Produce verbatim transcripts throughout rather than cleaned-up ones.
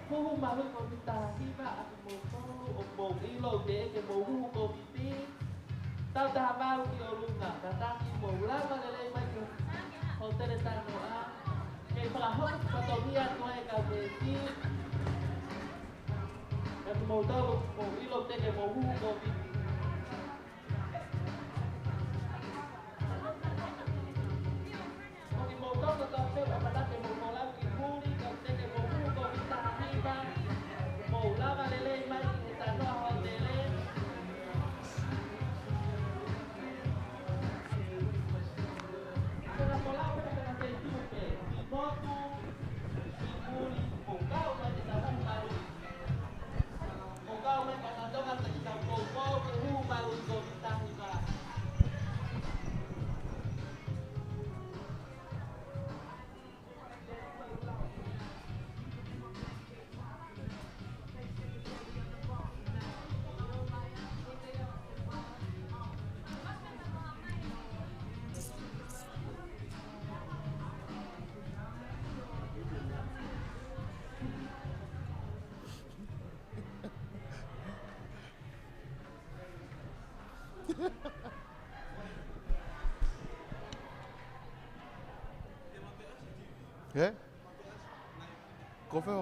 Huhu malu Kōviti taha hiva, ʻa kimoutolu ʻoku mou ʻilo ʻoku teʻeki ke mou huhu Kōviti, tau taha valu ki ʻolunga, kātaki mou lava lelei mai ki he hōtele talanoa, ke fakahoko fatongia atu ai e kau mēsi, ʻa kimoutolu ʻoku mou ʻilo ʻoku teʻeki ke mou huhu Kōviti. Ē? Ko fē?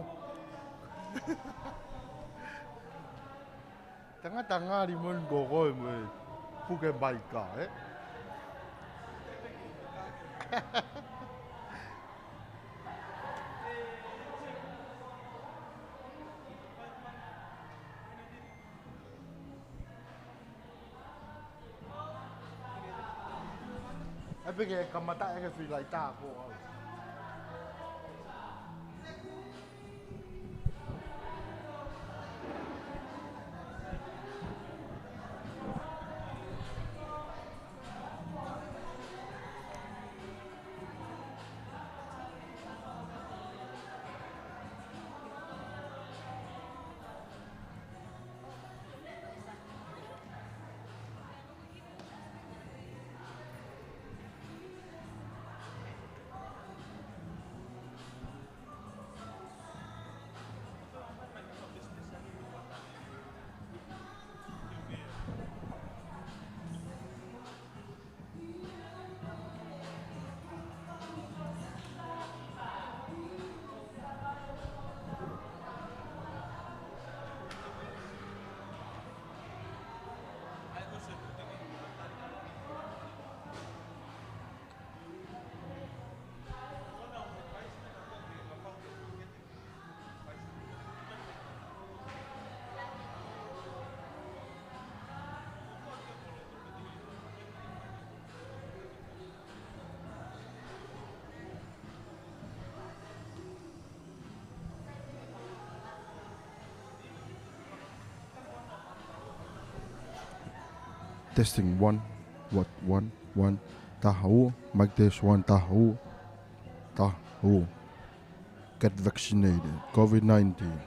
Tangata ngali mo e koko mo e puke maika, ē? ʻAi pē ke kamata ʻe he fila i tā ko au. Testing one, one, one, one. Taha ua, mic test one, taha ua, taha ua. Get vaccinated, COVID nineteen.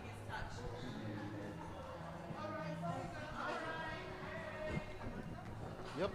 Yep.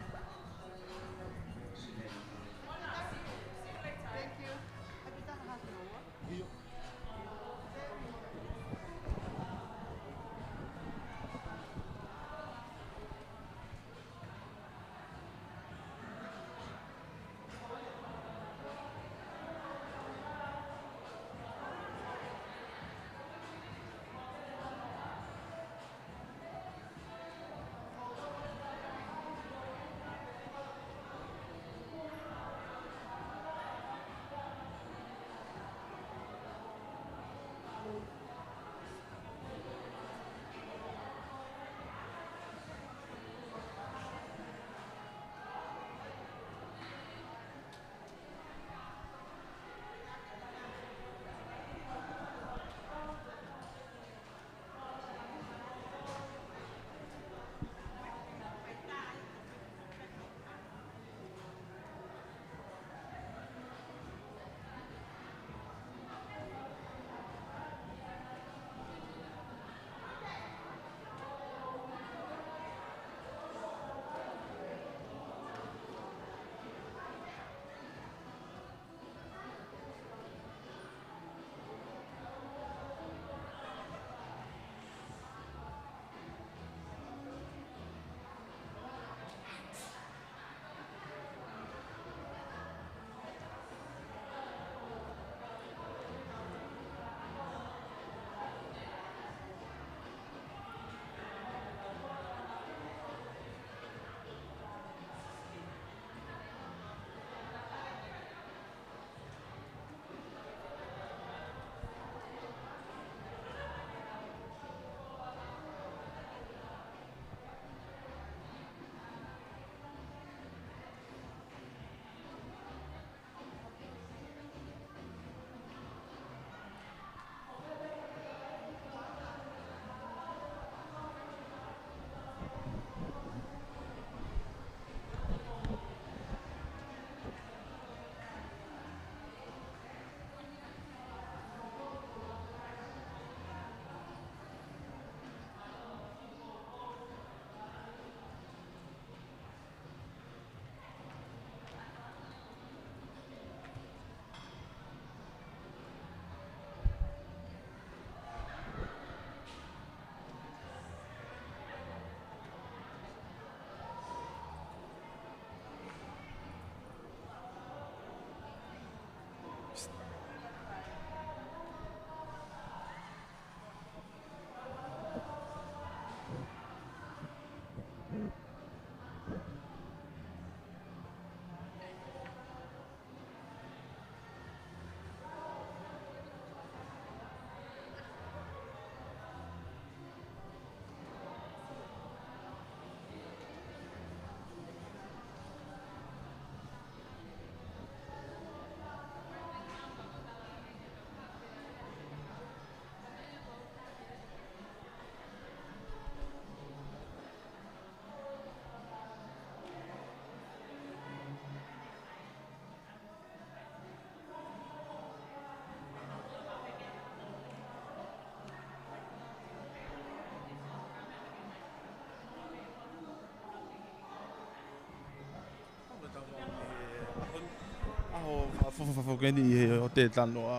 Fofo ke ni he hotel Tanoa.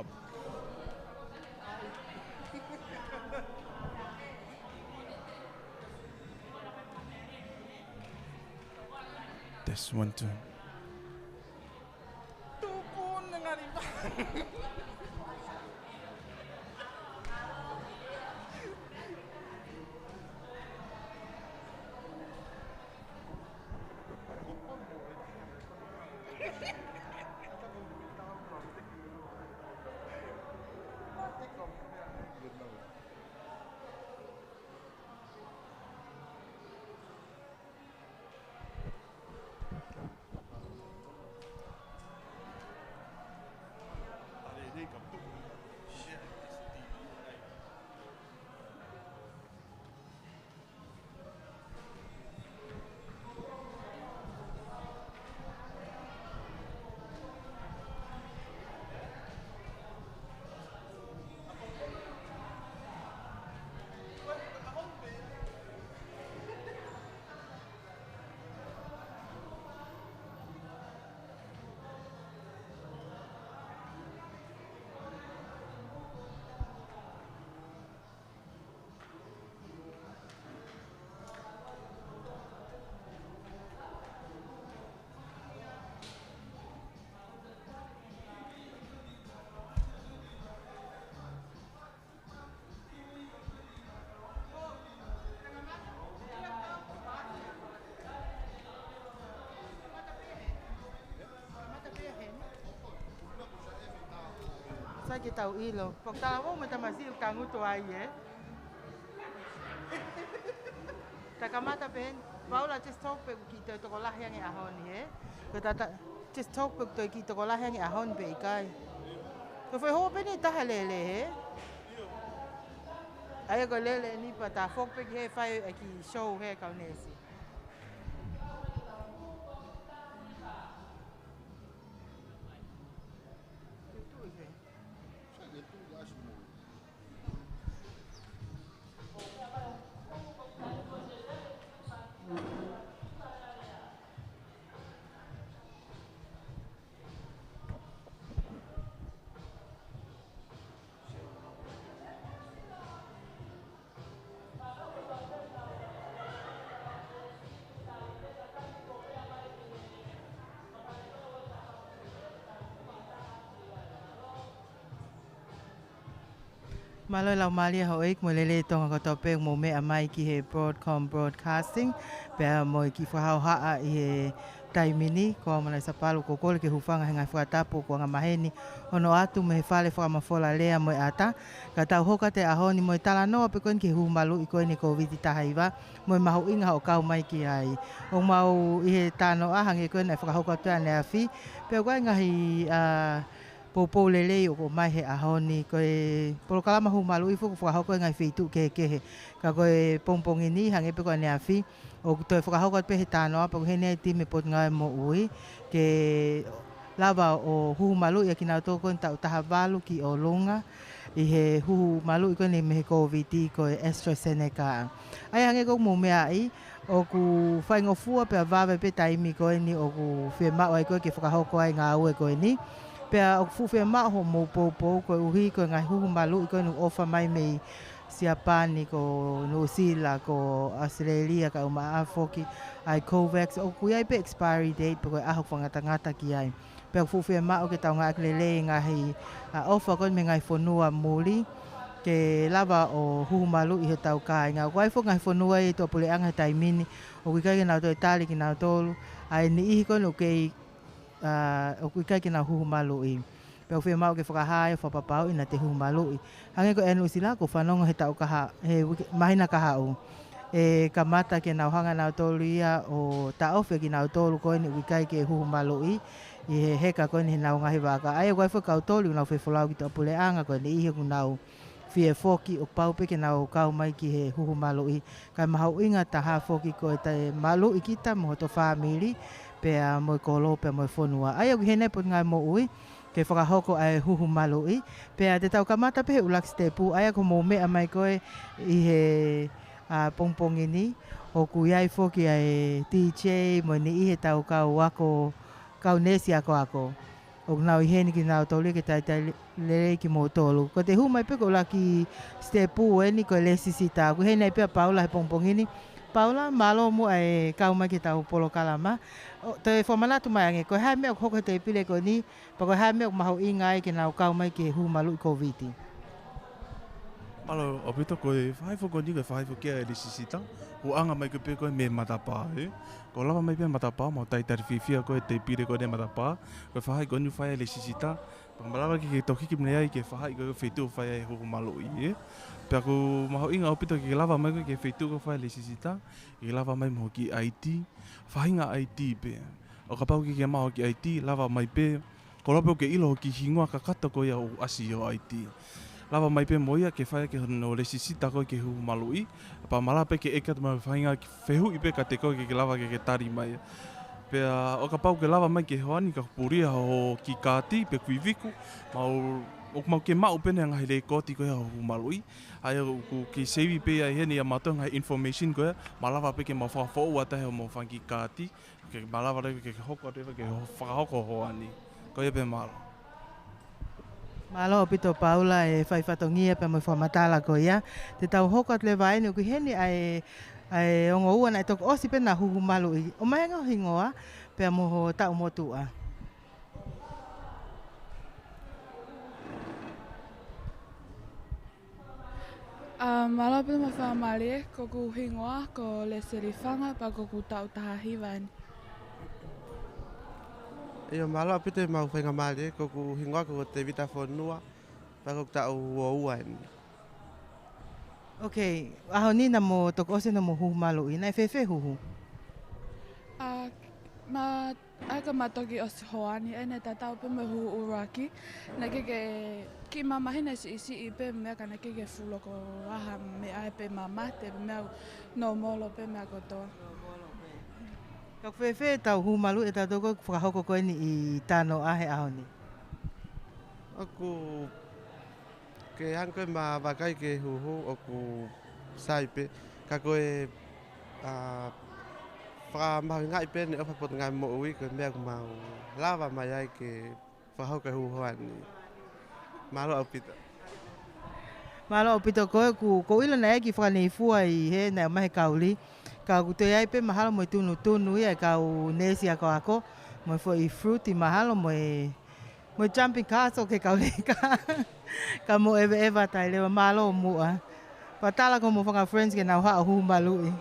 Test one, two. Tuku ne ngari pa. Sai ke tau ʻilo. Pea ʻoku talavou mo e tamasiʻi ʻoku tangutu ai, ē? Ta kamata pē heni, Paula, just talk pe ʻoku kiʻi toe tokolahi ange ʻaho ni, ē? Ko ta, ta, just talk pe ʻoku toe kiʻi tokolahi ange ʻaho ni pe ʻikai. Ko e foʻi houa pē eni ʻe taha lele, ē? ʻA ia ko e lele ni pea ta foki pē ki he fai e kiʻi show he kau neesi. Mālō e laumālie houʻeiki mo e lelei Tonga kotoa pē ʻoku mou meʻa mai ki he Broadcom Broadcasting, pea mo e kiʻi fakahohaʻa ʻi he taimi ni, ko au Manaia Sapalu, ʻoku ou kole ke hūfanga he ngaahi fakatapu ʻoku angamaheni hono ʻoatu mei he Fale Fakamafola Lea mo e ʻAta, ka tau hoko atu he ʻaho ni mo e talanoa pē ko eni ki he huhu maluʻi ko eni Covid taha hiva, mo e mahuʻinga hoʻo kau mai ki ai. ʻOku mau ʻi he talanoa hangē ko eni naʻe fakahoko atu ʻaneafi, pea ʻoku ʻi ai e ngaahi, ā, poupou lelei ʻoku ʻomai he ʻaho ni, ko e polokalama huhu maluʻi foki ʻoku fakahoko he ngaahi feituʻu kehekehe. Ka ko e pongipongi ni, hangē pē ko ʻaneafi, ʻoku toe fakahoko atu pē he talanoa, pea ʻoku ʻi heni e timi Potungāue Moʻui, ke lava ʻo huhu maluʻi ʻa kinautolu ko eni taʻu taha valu ki ʻolunga, ʻi he huhu maluʻi ko eni mei he Covid ko e AstraZeneca. ʻA ia hangē ko ʻoku mou meaʻi, ʻoku faingofua pea vave pē taimi ko eni ʻoku fiemaʻu ai ko ē ke fakahoko ai e ngāue ko eni. Pea ʻoku fuʻu fiemaʻu hoʻomou poupou koeʻuhi ko e ngaahi huhu maluʻi ko eni ʻoku ʻofa mai mei Siapani, ko Nuʻusila, ko ʻAositelēlia, kae ʻumaʻā foki ʻa e COVAX, ʻoku ʻi ai pē expiry date pe ko e ʻaho ʻoku fakangatangata ki ai. Pea ʻoku fuʻu fiemaʻu ke tau ngāueʻaki lelei e ngaahi, ā, ʻofa ko eni mei he ngaahi fonua muli, ke lava ʻo huhu maluʻi hotau kāinga. ʻOku ʻi ai foki e ngaahi fonua ʻi he tuʻapuleʻanga he taimi ni ʻoku ʻikai ke nau toe tali kinautolu ʻa e niʻihi ko eni ʻoku kei, ā, ʻoku ʻikai ke nau huhu maluʻi. Pea ʻoku fiemaʻu ke fakahā ai ʻo fakapapauʻi naʻa te huhu maluʻi. Hangē ko ʻEne Nuʻusila, ʻoku ou fanongo he taʻu kaha-, he uike-, māhina kahaʻu, ʻe kamata ke nau hanga nautolu ia ʻo taʻofi kinautolu ko eni ʻoku ʻikai ke huhu maluʻi ʻi he heka ko eni heʻenau ngaahi vaka. ʻA ia ʻoku ʻi ai foki e kau toli ʻoku nau fefolau ki tuʻapuleʻanga, ko e niʻihi ʻoku nau fie foki, ʻoku pau pē ke nau kau mai ki he huhu maluʻi. Kae mahuʻinga taha foki ko e toe maluʻi kita mo hoto fāmili, pea mo e kolo, pea mo e fonua. ʻA ia ʻoku ʻi heni e Potungāue Moʻui ke fakahoko ʻa e huhu maluʻi. Pea te tau kamata pē he ʻuluaki sitepu, ʻa ia ko hoʻomou meʻa mai ko ē ʻi he, ā, pongipongi ni, ʻoku ʻi ai foki ʻa e DJ mo e niʻihi heʻetau kau ako, kau neesi akoako. ʻoku nau ʻi heni kinautolu ia ke talitali lelei kimoutolu. Ko ʻete hū mai pē ko e ʻuluaki sitepu eni ko e lēsisita. ʻOku ʻi heni ai pē ʻa Paula he pongipongi ni. Paula, mālō muʻa e kau mai ki heʻetau polokalama. ʻO, toe fakamanatu mai ange, ko e hā e meʻa ʻoku hoko he teipile ko eni, pea ko e hā e meʻa ʻoku mahuʻinga ai ke nau kau mai ki he hū maluʻi Kōviti? Mālō ʻaupito, ko e faʻahi foki ko eni ko e faʻahi foki ia e lēsisita. Hūʻanga mai ko ē pē ko ē mei matapā, ē. Ko e lava mai pē matapā, mau talitali fiefia ko ē teipile ko eni matapā. Ko e faʻahi ko eni ʻoku fai ai e lēsisita. Pea malava ke ke toki hiki mei ai ki he faʻahi ko ē feituʻu ʻoku fai ai e hū maluʻi, ē. Pea ʻoku mahuʻinga ʻaupito ke ke lava mai ko ē ki he feituʻu ʻoku fai ai e lēsisita, ke lava mai mo e kiʻi I D, faʻahinga I D pē. ʻO kapau ʻoku ʻikai ke maʻu e kiʻi I D, lava mai pē, kolope ʻoku ke ʻilo hoʻo kiʻi hingoa kakato ko ia ʻoku ʻasi ʻi ho I D. Lava mai pē mo ia ke fai ʻaki hono lēsisita ko ē ki he hū maluʻi, pea malava pē ke ʻeke atu mai e faʻahinga kiʻi fehuʻi pē kiate koe ke ke lava ke ke tali mai. Pea ʻo kapau ʻoku ke lava mai ki he hoʻatā ni ka pulia hoʻo kiʻi kaati pe kuiviku, mau, ʻoku mau kei maʻu pē ʻene ngaahi lēkooti ko ia ʻo e hū maluʻi. ʻA ia ʻoku kei save pē ia ʻi heni ʻa mautolu e ngaahi information ko ia, malava pē ke mau fakafoʻou atu ai hoʻomou fanga kiʻi kaati, ke malava leva ke, ke hoko atu leva ke ho-, fakahoko hoʻatā ni. Ko ia pē, mālō. Mālō ʻaupito Paula e fai fatongia pea mo e fakamatala ko ia. Te tau hoko atu leva eni, ʻoku ʻi heni ʻa e, ʻa e ongo ua naʻe toki ʻosi pē ʻena hū maluʻi. ʻOmai ange ho hingoa pea mo ho taʻu motuʻa. ʻA, mālō pē mo e faingamālie, ko ʻeku hingoa ko Leseli Fanga, pea ko ʻeku taʻu taha hiva eni. ʻIo, mālō ʻaupito e maʻu faingamālie, ko ʻeku hingoa ko Tevita Fonua, pea ko ʻeku taʻu ua ua eni. Ok, ʻaho ni naʻa mo toki ʻosi eni hoʻomo hū maluʻi, naʻe fēfē e huhu? ʻA, ma ʻA ia ko ʻema toki ʻosi hoʻatā ni, ʻa ia naʻe tatau pē mo e hū ʻuluaki. Naʻe ʻikai ke, kiʻi mamahi naʻe siʻisiʻi pē meʻa ka naʻe ʻikai ke fuʻu loko ʻi ai ha meʻa pē, mamahi pē meʻa, nōmolo pē meʻa kotoa. Ka ʻoku fēfē ʻetau hū maluʻi ʻe tautolu ko ē ʻoku fakahoko ko eni ʻi Tānoʻa he ʻaho ni? ʻOku ke hangē ko ʻema vakai ki he huhu ʻoku sai pē. Ka ko e, ʻa, fakamahuʻingaʻi pē ʻene ʻofa Potungāue Moʻui ko e meʻa ʻoku mau lava mai ai ke fakahoko e huhu hoʻatā ni. Mālō ʻaupito. Mālō ʻaupito koe, ʻoku, ʻoku ou ʻilo naʻe ʻi ai e kiʻi fakaneifua ʻi he, naʻe ʻomai he kauli. Ka ʻoku toe ʻi ai pē mahalo mo e tunutunu ia e kau neesi akoako, mo e foʻi fruit mahalo mo e Mo e jumping castle ki he kauleka. Ka mou ʻeveʻeva atu ai leva, mālō muʻa. Pea tala ki hoʻomou fanga friends ke nau haʻu ʻo hū maluʻi.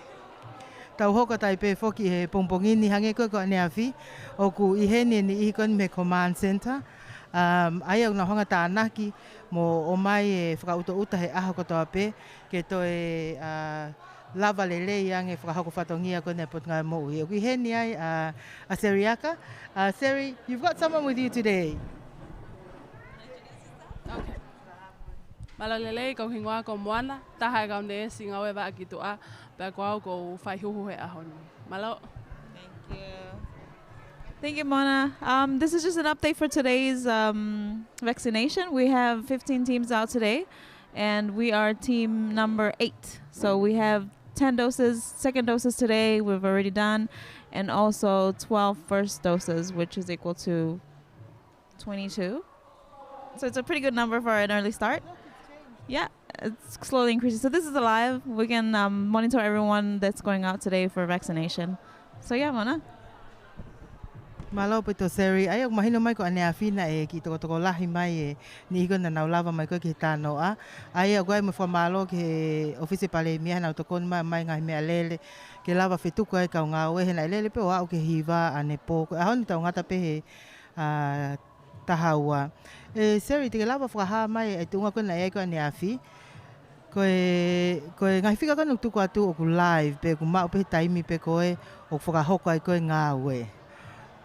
Tau hoko atu ai pē foki he pongipongi ni, hangē ko ē ko ʻaneafi, ʻoku ʻi heni e niʻihi ko eni mei he Command Centre. Um, ʻa ia ʻoku nau hanga ʻo tānaki mo ʻomai e fakaʻutoʻuta he ʻaho kotoa pē, ke toe, uh, lava lelei ange e fakahoko fatongia ko eni ʻa e Potungāue Moʻui. ʻOku ʻi heni ai ʻa, ʻa Seri Aka. Uh, Seri, you've got someone with you today. Okay. Mālō e lelei, ko hoku hingoa ko Moana, taha e kau neesi ngāue vaʻa ki tuʻa, pea ko au ʻoku ou fai huhu he ʻaho ni. Mālō. Thank you. Thank you, Mona. Um, this is just an update for today's, um, vaccination. We have fifteen teams out today, and we are team number eight. So we have ten doses, second doses today, we've already done, and also twelve first doses, which is equal to twenty-two. So it's a pretty good number for an early start. Yeah, it's slowly increasing. So this is alive. We can, um, monitor everyone that's going out today for vaccination. So yeah, Mona. Mālō ʻaupito Seri, ʻa ia ʻoku mahino mai ko ʻaneafi naʻe kiʻi tokotokolahi mai e niʻihi ko ē naʻa nau lava mai ko ē ki he Tānoʻa. ʻA ia ʻoku ʻi ai mo e fakamālō ki he ʻOfisi Palēmia heʻenau tokoni mai ʻomai e ngaahi meʻalele ke lava fetuku ai e kau ngāue he naʻe lele pē ʻo aʻu ki he hiva ʻanepō. Ko e ʻaho ni tau ngata pē he, ʻa, taha ua. ʻE, Seri, te ke lava fakahā mai e tuʻunga ko ē naʻe ʻi ai ko ē ʻaneafi. Ko e, ko e ngaahi fika ko ē ʻoku tuku atu ʻoku live pē, ʻoku maʻu pē he taimi pē ko ē ʻoku fakahoko ai ko ē e ngāue.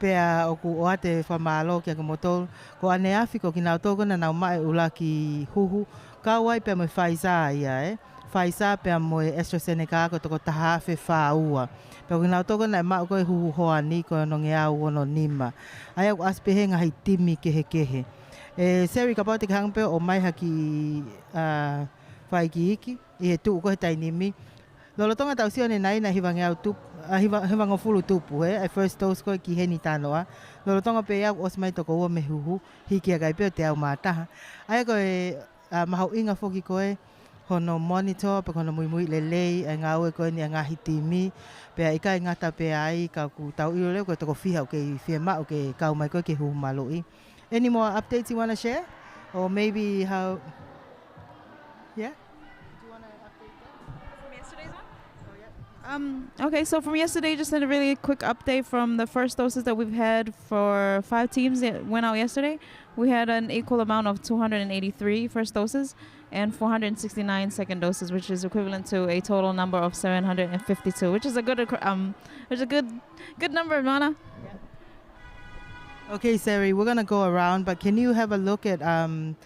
Pea ʻoku ʻoatu e fakamālō kiate kimoutolu. Ko ʻaneafi ko kinautolu ko ē naʻa nau maʻu e ʻuluaki huhu, kau ai pea mo e Pfizer ia, ē. Pfizer pea mo e AstraZeneca ko e toko taha afe fā ua. Pea ko kinautolu ko ē naʻe maʻu ko ē e huhu hoʻatā ni ko e onongeau ono nima. ʻA ia ʻoku ʻasi pē he ngaahi timi kehekehe. ʻE, Seri, kapau te ke hanga pē ʻo ʻomai ha kiʻi, ʻa, fakaikiiki ʻi he tuʻu ko ē he taimi ni. Lolotonga tau sio ʻanenai naʻe hivangeau tupu, ʻa, hiva-, hivangofulu tupu, ē, ʻa e first dose ko ē ki heni Tanoa. Lolotonga pē ia ʻosi mai toko ua mei he huhu, hiki hake ai pē ʻo teau mā taha. ʻA ia ko e, ʻa, mahuʻinga foki ko ē hono monitor, pe ko hono muimui lelei ʻa e ngāue ko eni ʻa e ngaahi timi, pea ʻikai ngata pē ai ka ʻoku tau ʻilo leva ko e toko fiha ʻoku kei fiemaʻu ke kau mai ko ē ki he huhu maluʻi. Any more updates you wanna share? Or maybe how, yeah? Do you wanna update that? From yesterday's one? Oh, yeah. Um, okay, so from yesterday, just a really quick update from the first doses that we've had for five teams that went out yesterday. We had an equal amount of two hundred and eighty-three first doses and four hundred sixty-nine second doses, which is equivalent to a total number of seven hundred and fifty-two, which is a good, um, which is a good, good number, Mana. Yeah. Okay, Seri, we're gonna go around, but can you have a look at, um,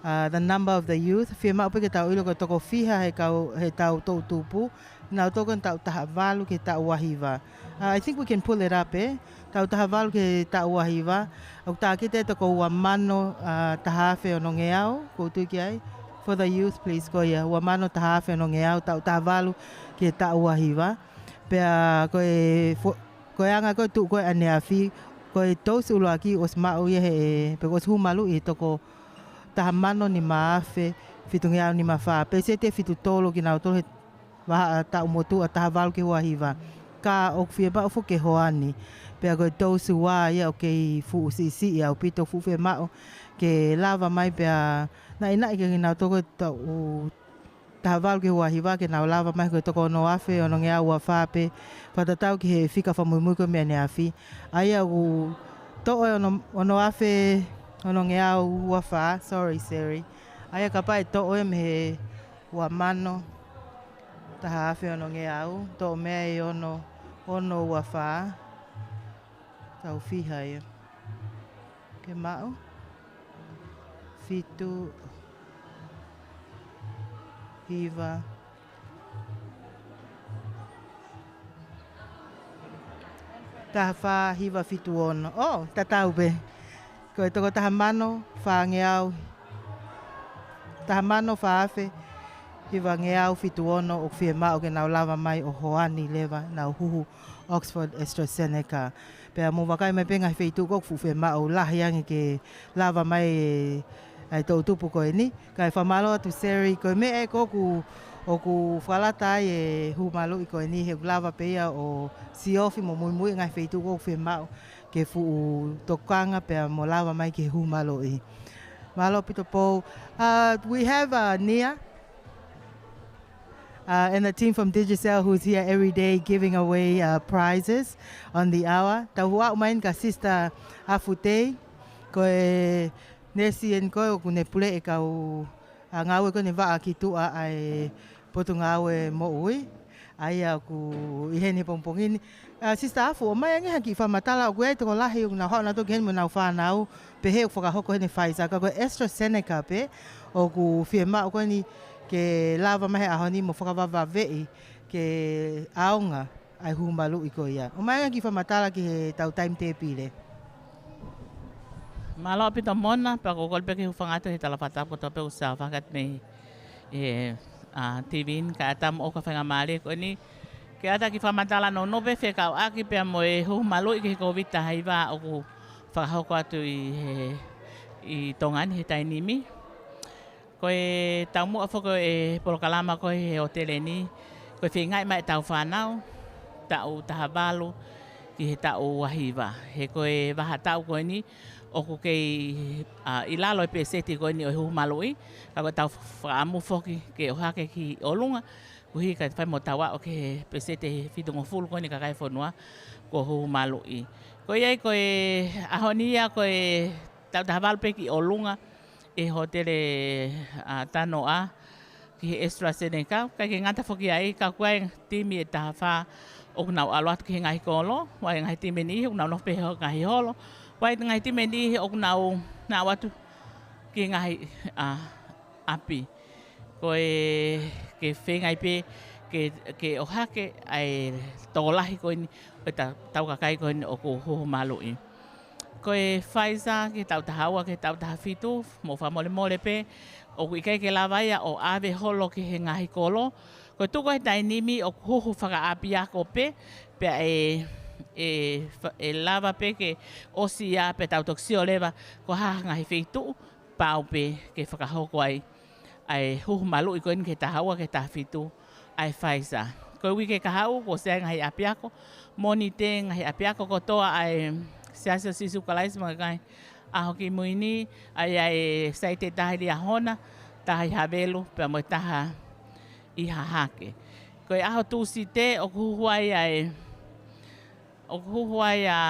uh, the number of the youth? Fiemaʻu pē ke tau ʻilo ko e toko fiha he kau, he tau toʻutupu, nau toko taʻu taha valu ki he taʻu ua hiva. Uh, I think we can pull it up, eh? Tau taha valu ki he taʻu ua hiva. ʻOku tākite toko ua mano, uh, taha afe onongeau, ʻoku ou tui ki ai. For the youth, please, ko ia. Ua mano taha afe onongeau, taʻu taha valu ki he taʻu ua hiva. Pea ko e fo-, ko e anga ko ē tuʻu ko ē ʻaneafi, ko e tousi ʻuluaki ʻosi maʻu ia he, pe ʻosi huhu maluʻi he toko taha mano nima afe fitungeau nima fā. Peseti ʻe fitu tolu kinautolu he vahaʻa taʻu motuʻa taha valu ki he ua hiva. Ka ʻoku fiemaʻu foki ke hoani. Pea ko e tousi ua ia ʻoku kei fuʻu siʻisiʻi ʻaupito, fuʻu fiemaʻu ke lava mai pea naʻinaʻi ke kinautolu ko ē taʻu taha valu ki he ua hiva ke nau lava mai ko e toko ono afe onongeau ua fā pē, fakatatau ki he fika fakamuimui ko ē mei ʻaneafi. ʻA ia ʻoku toʻo e ono, ono afe onongeau ua fā, sorry, Seri. ʻA ia kapau ʻe toʻo ia mei he ua mano taha afe onongeau, toʻo mei ai e ono, ono ua fā, tau fiha ia. Ke maʻu. Fitu, hiva. Taha fā, hiva, fitu, ono. ʻŌ, tatau pē. Ko e toko taha mano, fāngeau. Taha mano, fā afe, hivangeau, fitu, ono, ʻoku fiemaʻu ke nau lava mai ʻo hoani leva, nau huhu Oxford AstraZeneca. Pea mou vakai mai pē ngaahi feituʻu ko ē ʻoku fuʻu fiemaʻu lahi ange ke lava mai e, ʻa e toʻutupu ko eni. Kae fakamālō atu Seri, ko e meʻa ē ko ē ʻoku, ʻoku fakalata ai e huhu maluʻi ko eni he ʻoku lava pē ia ʻo siofi mo muimui ngaahi feituʻu ko ē ʻoku fiemaʻu ke fuʻu tokanga pea mo lava mai ki he huhu maluʻi. Mālō ʻaupito Pou. Uh, we have, uh, Nia. Uh, and the team from Digicel who's here every day giving away, uh, prizes on the hour. Tau aʻu mai eni kia Sister Afutei, ko e neesi eni ko ē ʻoku ne puleʻi e kau, uh, ngāue ko eni vaʻa ki tuʻa ʻa e Potungāue Moʻui. ʻA ia ʻoku ʻi heni he pongipongi ni. Uh, Sister Afu, ʻomai ange ha kiʻi fakamatala ʻoku ʻi ai e tokolahi ʻoku nau haʻu nautolu ki heni mo ʻenau fānau, pehē ʻoku fakahoko heni Pfizer, ka ko e AstraZeneca pē ʻoku fiemaʻu ko eni ke lava mai he ʻaho ni mo fakavavaeʻi ke ʻaonga ʻa e huhu maluʻi ko ia. ʻOmai ange ha kiʻi fakamatala ki heʻetau taimi tēpile. Mālō ʻaupito Mona, pea ʻoku ou kole pē ke u hūfanga atu he tala fakatapu kotoa pē ʻoku ou sio fakatapu mei he, ʻa, TV ni, kae ʻatā moʻoku ʻa e faingamālie ko eni ke ʻatā ha kiʻi fakamatala nounou pē fekauʻaki pea mo e huhu maluʻi ki he Kōviti taha hiva ʻoku fakahoko atu ʻi he, ʻi Tonga ni he taimi ni. Ko e taumuʻa foki ʻo e polokalama ko ē he hōtele ni, ko e feingaʻi mai ʻetau fānau taʻu taha valu ki he taʻu ua hiva. He ko e vahaʻa taʻu ko eni ʻoku kei, ʻa, ʻi lalo e peseti ko eni ʻo e huhu maluʻi, ka ko ʻetau fakaʻamu foki ke ʻohake ki ʻolunga, koeʻuhi kae fai mo tau aʻu ki he peseti ʻe fitungofulu ko eni e kakai e fonua kuo huhu maluʻi. Ko ia ai ko e ʻaho ni ia ko e taʻu taha valu pē ki ʻolunga ʻi he hōtele, ʻa, Tanoa ki he AstraZeneca, kae ʻikai ke ngata foki ai, ka ʻoku ʻi ai e timi ʻe taha fā ʻoku nau ʻalu atu ki he ngaahi kolo, ʻoku ʻi ai e ngaahi timi ʻe niʻihi ʻoku nau nofo pē he ngaahi holo, ʻoku ʻi ai e ngaahi timi ʻe niʻihi ʻoku nau, nau ō atu ki he ngaahi, ʻa, ʻapi. Ko e ke feingaʻi pē ke, ke ʻohake ʻa e tokolahi ko eni ʻo e ta-, ʻetau kakai ko eni ʻoku huhu maluʻi. Ko e Pfizer ki he taʻu taha ua ki he taʻu taha fitu, mou fakamolemole pē, ʻoku ʻikai ke lava ia ʻo ʻave holo ki he ngaahi kolo. Ko e tuʻu ko ē he taimi ni ʻoku huhu fakaʻapiako pē, pea ʻe, ʻe fa-, ʻe lava pē ke ʻosi ia pea tau toki sio leva ko e hā e ngaahi feituʻu pau pē ke fakahoko ai ʻa e huhu maluʻi ko eni ki he taha ua ki he taha fitu ʻa e Pfizer. Ko e uike kahaʻu, kuo ʻosi ʻi ai e ngaahi ʻapiako, Mōnite, ngaahi ʻapiako kotoa ʻa e Siasi ʻo Sīsū Kalaisi mo e Kakai ʻAho Kimui Ni, ʻa ia ʻe site ʻe taha ʻi Liahona, taha ʻi Havelu, pea mo e taha ʻi Hahake. Ko e ʻaho Tūsite, ʻoku huhu ai ʻa e ʻoku huhu ai ʻa,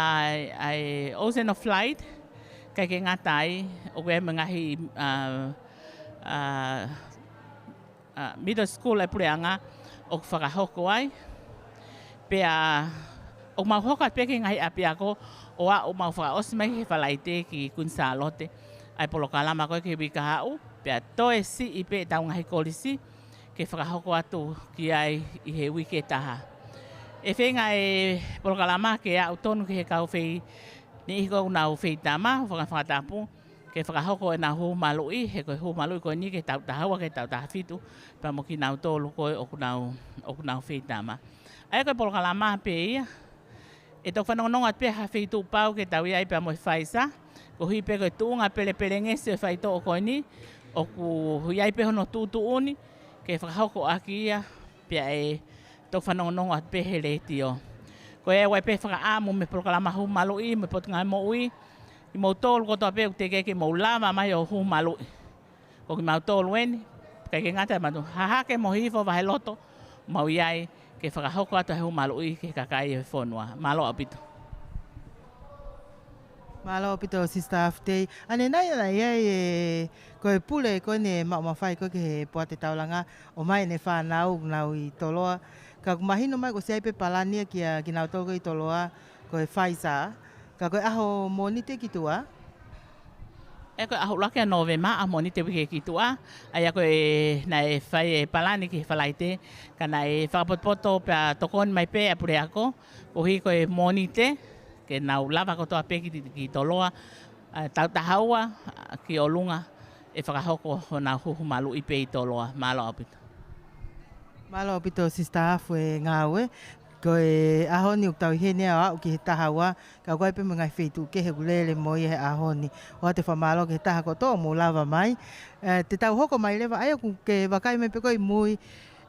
ʻa e ocean of flight, ʻikai ke ngata ai, ʻoku ʻi ai mo e ngaahi, ʻa, ʻa, ʻa, middle school ʻa e puleʻanga ʻoku fakahoko ai. Pea ʻoku mau hoko atu pē ki he ngaahi ʻapiako ʻo aʻu ʻo mau fakaʻosi mai he Falaite ki Kuini Sālote ʻa e polokalama ko ē ki he uike kahaʻu, pea toe siʻi pē ʻetau ngaahi kolisi ke fakahoko atu ki ai ʻi he uike ʻe taha. ʻE feinga e polokalama ke aʻu tonu ki he kau fei-, niʻihi ʻoku nau feitama, faka-, fakatapu, ke fakahoko ʻenau huhu maluʻi, he ko e huhu maluʻi ko eni ki he taʻu taha ua ki he taʻu taha fitu, pea mo kinautolu ko ē ʻoku nau, ʻoku nau feitama. ʻA ia ko e polokalama pē ia, ʻe toki fanongonongo atu pē ha feituʻu pau ke tau ʻi ai pea mo e Pfizer, koeʻuhi pē ko e tuʻunga pelepelengesi ʻo e faitoʻo ko eni, ʻoku ʻi ai pē hono tuʻutuʻuni ke fakahoko ʻaki ia, pea ʻe toki fanongonongo atu pē he letiō. Ko ia ʻoku ʻi ai pē fakaʻamu mei he polokalama huhu maluʻi, mei he Potungāue Moʻui, kimoutolu kotoa pē ʻoku teʻeki ke mou lava mai ʻo huhu maluʻi. Ko kimautolu eni, ʻikai ke ngata ai, matu Hahake mo Hihifo, Vaheloto, mau ʻi ai ke fakahoko atu ʻa e huhu maluʻi ki he kakai ʻo e fonua. Mālō ʻaupito. Mālō ʻaupito, Sister Afutei. ʻAnenai, ʻanenai ʻa e, ko e pule ko eni ʻe maʻu mafai ko ē ki he Poate Taulanga, ʻomai ʻene fānau ʻoku nau ʻi Toloa. Ka ʻoku mahino mai kuo ʻosi ʻi ai pē palani ia kia kinautolu ko ē ʻi Toloa, ko e Pfizer. Ka ko e ʻaho Mōnite ki tuʻa? ʻE, ko e ʻaho ʻuluaki ʻa Nōvema, ʻaho Mōnite uike ki tuʻa, ʻa ia ko ē naʻe fai e palani ki he Falaite, ka naʻe fakapotopoto pea tokoni mai pē ʻa e puleako, koeʻuhi ko e Mōnite, ke nau lava kotoa pē ki, ki Toloa, ʻa, taʻu taha ua, ʻa, ki ʻolunga, ʻe fakahoko honau huhu maluʻi pē ʻi Toloa. Mālō ʻaupito. Mālō ʻaupito, Sister Afu, e ngāue. Ko e ʻaho ni ʻoku tau ʻi heni ʻo aʻu ki he taha ua, ka ʻoku ʻi ai pē mo e ngaahi feituʻu kehe ʻoku lele mo ia he ʻaho ni. ʻOatu e fakamālō ki he taha kotoa ʻoku mou lava mai. ʻE, te tau hoko mai leva, ʻa ia ʻoku ke vakai mai pē ko ē ʻi mui,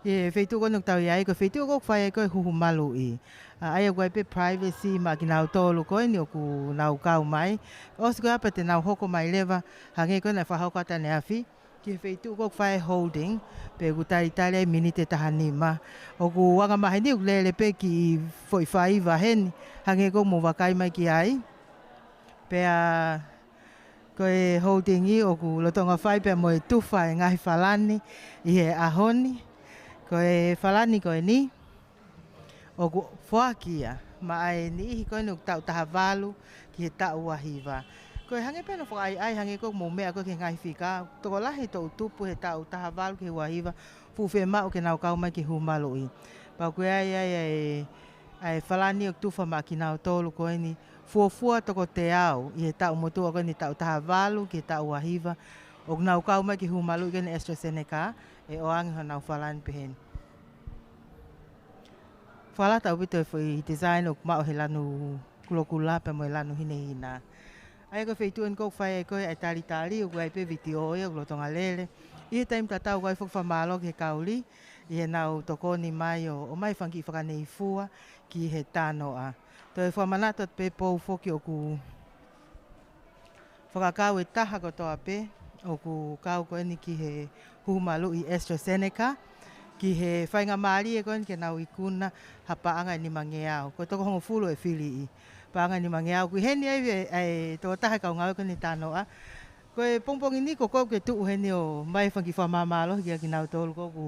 ʻi he feituʻu ko eni ʻoku tau ʻi ai, ko e feituʻu ʻoku fai ai ko ē e huhu maluʻi. ʻA, ʻa ia ʻoku ʻi ai pē privacy maʻa kinautolu ko eni ʻoku nau kau mai. ʻOsi ko ia pea te nau hoko mai leva, hangē ko ē naʻe fakahoko atu ʻaneafi ki he feituʻu ko ē ʻoku fai e holding, pea ʻoku talitali ai miniti ʻe taha nima. ʻOku anga maheni ʻoku lele pē kiʻi foʻi faiva heni, hangē ko ē ʻoku mou vakai mai ki ai. Pea ko e holding ʻi ʻoku lolotonga fai pea mo e tufa e ngaahi falani ʻi he ʻaho ni. Ko e falani ko eni ʻoku foaki ia maʻa e niʻihi ko eni ʻoku taʻu taha valu ki he taʻu ua hiva. Ko e hangē pē hono fakaʻaiʻai, hangē ko ʻoku mou meʻa ko ē ki he ngaahi fika, tokolahi e toʻu tupu he taʻu taha valu ki he ua hiva, fuʻu fiemaʻu ke nau kau mai ki he huhu maluʻi. Pea ʻoku ʻi ai, ʻi ai, ʻi ai e, ʻa e falani ʻoku tufa maʻa kinautolu ko eni, fuofua toko teau ʻi he taʻu motuʻa ko eni taʻu taha valu ki he taʻu ua hiva, ʻoku nau kau mai ki he huhu maluʻi ko eni AstraZeneca, ʻe ʻoange honau falani pehē ni. Fakalata ʻaupito e foʻi design ʻoku maʻu he lanu kulokula pea mo e lanu hinehina. ʻA ia ko e feituʻu eni ko ē ʻoku fai ai ko ē ʻa e talitali, ʻoku ʻi ai pē vitiō ia ʻoku lolotonga lele. ʻI he taimi tatau ʻoku ʻi ai foki e fakamālō ki he kau lī, ʻi heʻenau tokoni mai ʻo, ʻomai e fanga kiʻi fakaneifua ki he tānoʻa. Toe fakamanatu atu pē, pau foki ʻoku fakakau e taha kotoa pē ʻoku kau ko eni ki he huhu maluʻi AstraZeneca, ki he faingamālie ko eni ke nau ikuna ha paʻanga ʻe nimangeau. Ko e toko hongofulu e fili ʻi paʻanga ʻe nimangeau. ʻOku ʻi heni ai e, e tokotaha e kau ngāue ko eni tānoʻa. Ko e pongipongi ni ko koe ʻoku ke tuʻu heni ʻo ʻomai e fanga kiʻi fakamālō kia kinautolu ko ē ʻoku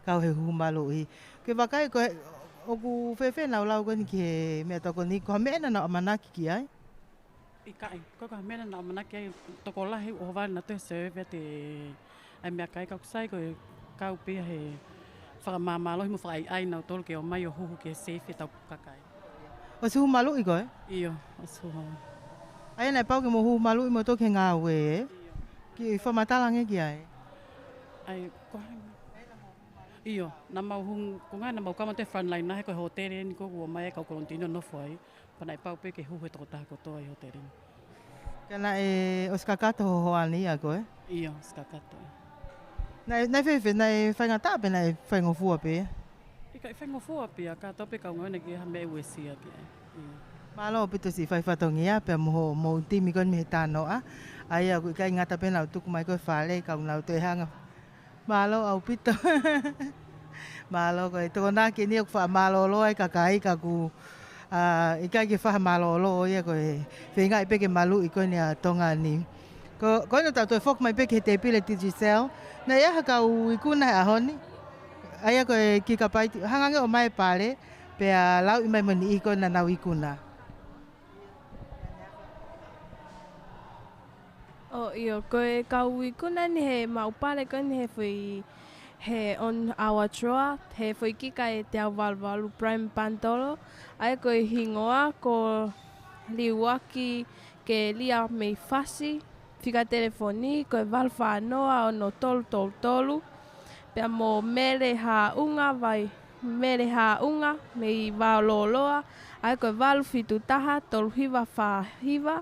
kau he huhu maluʻi. Ke vakai ko e, ʻoku fēfē ʻenau lau ko eni ki he meʻatokoni, ko ha meʻa naʻa nau ʻamanaki ki ai? ʻIkai, ko e, ko ha meʻa naʻa nau ʻamanaki ai, tokolahi ʻohovale nautolu he survey ʻa e, ʻa e meʻakai, ka ʻoku sai ko e kau pē ia he fakamāmālohi mo fakaʻaiʻai nautolu ke ō mai ʻo huhu ke safe ʻetau kakai. ʻOsi huhu maluʻi koe? ʻIo, ʻosi huhu. ʻA ia naʻe pau ke mou hū maluʻi mo tō ki he ngāue, ē? ʻIo. Kiʻi fakamatala ange ki ai. ʻAi, ko hai? ʻIo, naʻa mau hū, ko e ngaahi naʻa mau kau mo e frontline naʻe ko e hōtele ni ko ē ʻoku ʻomai e kau kolonitū ʻo nofo ai. Pea naʻe pau pē ke hū he tokotaha kotoa ʻi he hōtele ni. Ka naʻe ʻosi kakato hoʻo hoani ʻa koe? ʻIo, ʻosi kakato. Naʻe, naʻe fēfē, naʻe faingataʻa pe naʻe faingofua pē? ʻIkai, faingofua pē ia, kātoa pē kau ngāue naʻe ʻikai ha meʻa uesia pē. ʻIo. Mālō ʻaupito siʻi fai fatongia pea mo hoʻomou timi ko eni mei he Tānoʻa. ʻA ia ʻoku ʻikai ngata pē naʻa nau tuku mai ko ē fale, ka nau toe hanga. Mālō ʻaupito. Mālō, ko e tokonaki eni ʻoku fakamālōlō ai e kakai ka ʻoku, ā, ʻikai ke fakamālōlō ia ko e feingaʻi pē ke maluʻi ko eni ʻa Tonga ni. Ko, ko eni ʻoku tau toe foki mai pē ki he tēpile Digicel. Naʻe ʻi ai ha kau ikuna he ʻaho ni. ʻA ia ko e kika paiti, hanga ange ʻo ʻomai e pale, pea lauʻi mai mo e niʻihi ko ē naʻa nau ikuna. ʻO ʻio, ko e kau ikuna ni he maʻu pale ko eni he foʻi, he on our draw, he foʻi kika ʻe teau valu valu Prime Pantolo, ʻa ia ko e hingoa ko Liuaki Kelia mei Fasi, fika telefoni ko e valu fā noa ono tolu tolu tolu, pea mo Mele Haʻunga vai, Mele Haʻunga mei Vaololoa, ʻa ia ko e valu fitu taha tolu hiva fā hiva,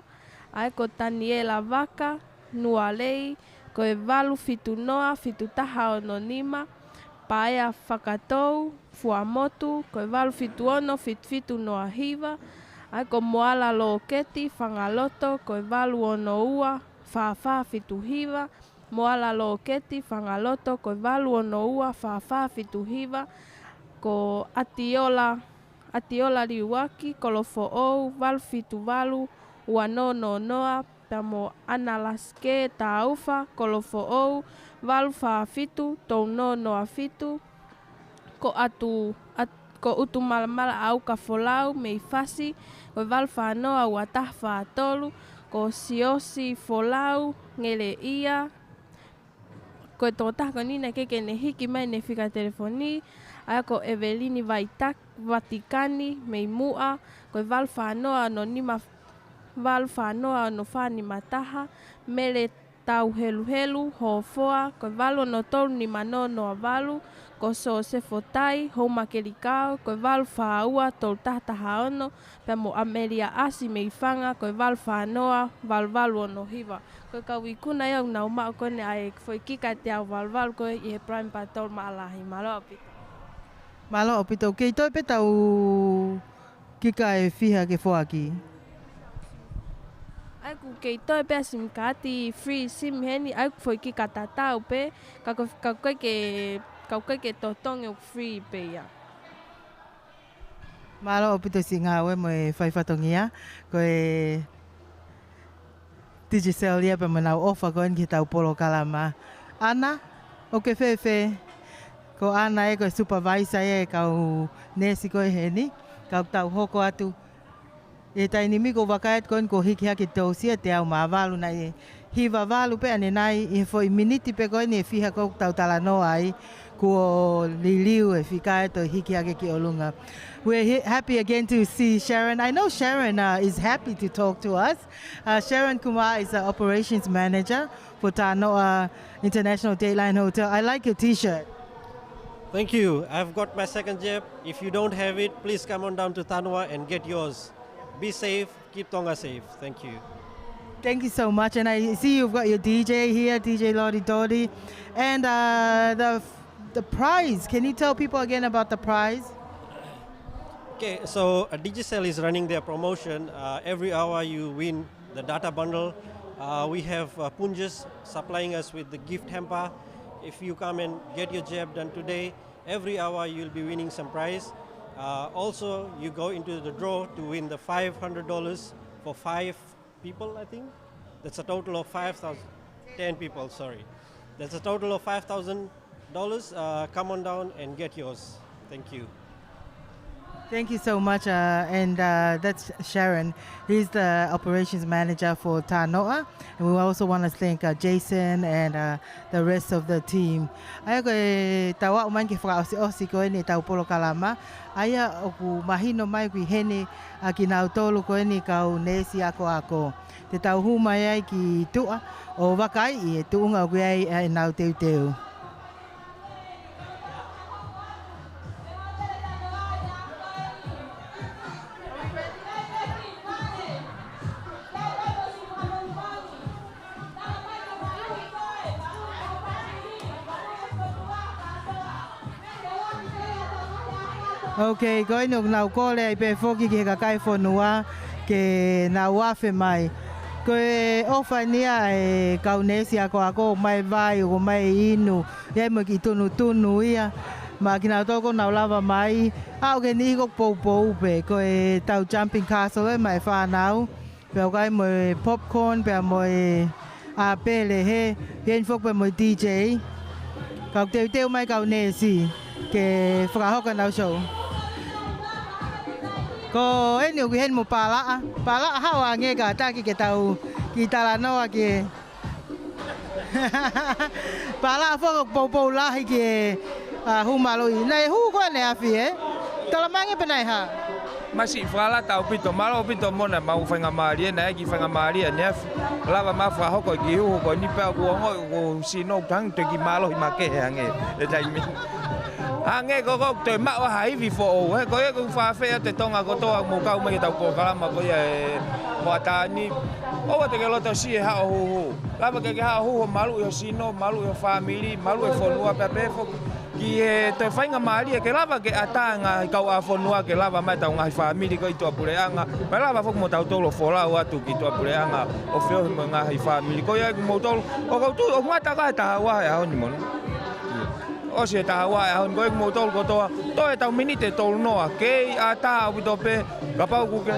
ʻa ia ko Taniela Vaka Nualei, ko e valu fitu noa fitu taha ono nima, Paea Fakatou Fuamotu, ko e valu fitu ono fitu fitu noa hiva, ʻa ia ko Moala Lōketi Fangaloto, ko e valu ono ua fā fā fitu hiva, Moala Lōketi Fangaloto, ko e valu ono ua fā fā fitu hiva, ko Atiola, Atiola Liuaki, Kolofoʻou, valu fitu valu ua noa noa noa, pea mo ʻAna Lasike Taufa, Kolofoʻou, valu fā fitu tolu noa noa fitu, ko ʻAtu, ʻAt-, ko ʻUtumalamala ʻAuka Folau mei Fasi, ko e valu fā noa ua taha fā tolu, ko Siosi Folau Ngeleʻia, ko e tokotaha ko eni naʻe ʻikai ke ne hiki mai ʻene fika telefoni, ʻa ia ko ʻEvelini Vaitak-, Vatikani mei Muʻa, ko e valu fā noa ono nima, valu fā noa ono fā nima taha, Mele Tauheluhelu Hofoa, ko e valu ono tolu nima noa noa valu, ko Sosefo Tai Houmakelikao, ko e valu fā ua tolu taha taha ono, pea mo ʻAmelia ʻAsi mei Fanga, ko e valu fā noa valu valu ono hiva. Ko e kau ikuna ia ʻoku nau maʻu ko eni ʻa e foʻi kika ʻe teau valu valu ko ē ʻi he Prime Pantolo Maʻalahi. Mālō ʻaupito. Mālō ʻaupito. Kei toe pē ʻetau kika ʻe fiha ke foaki? ʻAi, ʻoku kei toe pē ʻa e SIM kaati, free SIM heni, ʻai ʻoku foʻi kika tatau pē, ka ko, ka ko e ke, ka ko e ke totongi ʻoku free pē ia. Mālō ʻaupito siʻi ngāue mo e fai fatongia, ko e Digicel ia pea mo ʻenau ʻofa ko eni ki heʻetau polokalama. ʻAna, ʻoku ke fēfē? Ko ʻAna ē ko e supervisor ia e kau neesi ko ē heni, ka ʻoku tau hoko atu ʻi he taimi ni ko e vakai atu ko eni kuo hiki hake tōsia teau mā valu, naʻe hiva valu pē ʻanenai ʻi he foʻi miniti pē ko eni ʻe fiha ʻoku tau talanoa ai, kuo liliu e fika ʻo toe hiki hake ki ʻolunga. We're he-, happy again to see Sharon. I know Sharon, uh, is happy to talk to us. Uh, Sharon Kumar is the operations manager for Tanoa International Dateline Hotel. I like your T-shirt. Thank you. I've got my second jab. If you don't have it, please come on down to Tanoa and get yours. Be safe. Keep Tonga safe. Thank you. Thank you so much. And I see you've got your D J here, D J Lodi Dodi. And, uh, the, the prize, can you tell people again about the prize? Okay, so, uh, Digicel is running their promotion. Uh, every hour you win the data bundle. Uh, we have, uh, Punjas supplying us with the gift hamper. If you come and get your jab done today, every hour you'll be winning some prize. Uh, also, you go into the draw to win the five hundred dollars for five people, I think. That's a total of five thousand, ten people, sorry. That's a total of five thousand dollars. Uh, come on down and get yours. Thank you. Thank you so much, uh, and, uh, that's Sharon. He's the operations manager for Tanoa, and we also wanna thank, uh, Jason and, uh, the rest of the team. ʻA ia ko e tau aʻu mai ki he fakaʻosiʻosi ko eni ʻetau polokalama, ʻa ia ʻoku mahino mai ʻoku ʻi heni ʻa kinautolu ko eni kau neesi akoako. Te tau hū mai ai ki tuʻa ʻo vakaiʻi e tuʻunga ʻoku ʻi ai ʻenau teuteu. Ok, ko eni ʻoku nau kole ai pē foki ki he kakai fonua ke nau afe mai. Ko e ʻofa eni ia e kau neesi akoako, mai vai, ʻoku mai inu, ʻi ai mo e kiʻi tunutunu ia. Mo kinautolu ʻoku nau lava mai, aʻu ki he niʻihi ʻoku poupou pē, ko e tau jumping castle ē maʻa e fānau. Pea ʻoku ʻi ai mo e popcorn, pea mo e ʻāpele hē, ʻi ai foki pē mo e D J. Kau teuteu mai kau neesi ke fakahoko ʻenau show. Ko eni ʻoku ʻi heni mo Palaʻa. Palaʻa, haʻu angē kātaki ke tau kiʻi talanoa ki he Palaʻa foki ʻoku poupou lahi ki he, ʻa, hū maluʻi. Naʻe hū koe ʻaneafi, ē? Talamai angē pe naʻe hā? Masiʻi fakalata ʻaupito, mālō ʻaupito Mona, mau faingamālie, naʻe ʻi ai e kiʻi faingamālie ʻaneafi. Lava mai fakahoko e kiʻi huhu ko eni pea ʻoku ongoʻi ʻoku sino tangi te kiʻi mālohi makehe ange he taimi. Hangē ko ʻoku toe maʻu ha ivi foʻou, ē? Ko ia ʻoku ou fakaafeʻi atu e Tonga kotoa ʻoku mou kau mai ki heʻetau polokalama ko ia e hoʻatā ni. ʻOua te ke loto siʻi he haʻo huhu. Lava ke ke haʻo huhu ʻo maluʻi ho sino, maluʻi ho fāmili, maluʻi e fonua pea pehē foki ki he toe faingamālie ke lava ke ʻatā e ngaahi kauʻāfonua ke lava mai ʻetau ngaahi fāmili ko ē ʻi tuʻapuleʻanga. Pea lava foki mo tautolu ʻo folau atu ki tuʻapuleʻanga ʻo feohi mo e ngaahi fāmili. Ko ia kimoutolu, ʻoku ou tui ʻoku ngata ʻa e taha ua he ʻaho ni Mona. ʻOsi e taha ua he ʻaho ni, ko ia kimoutolu kotoa, toe ʻetau miniti ʻe tolu noa, kei ʻatā ʻaupito pē, kapau ʻoku ke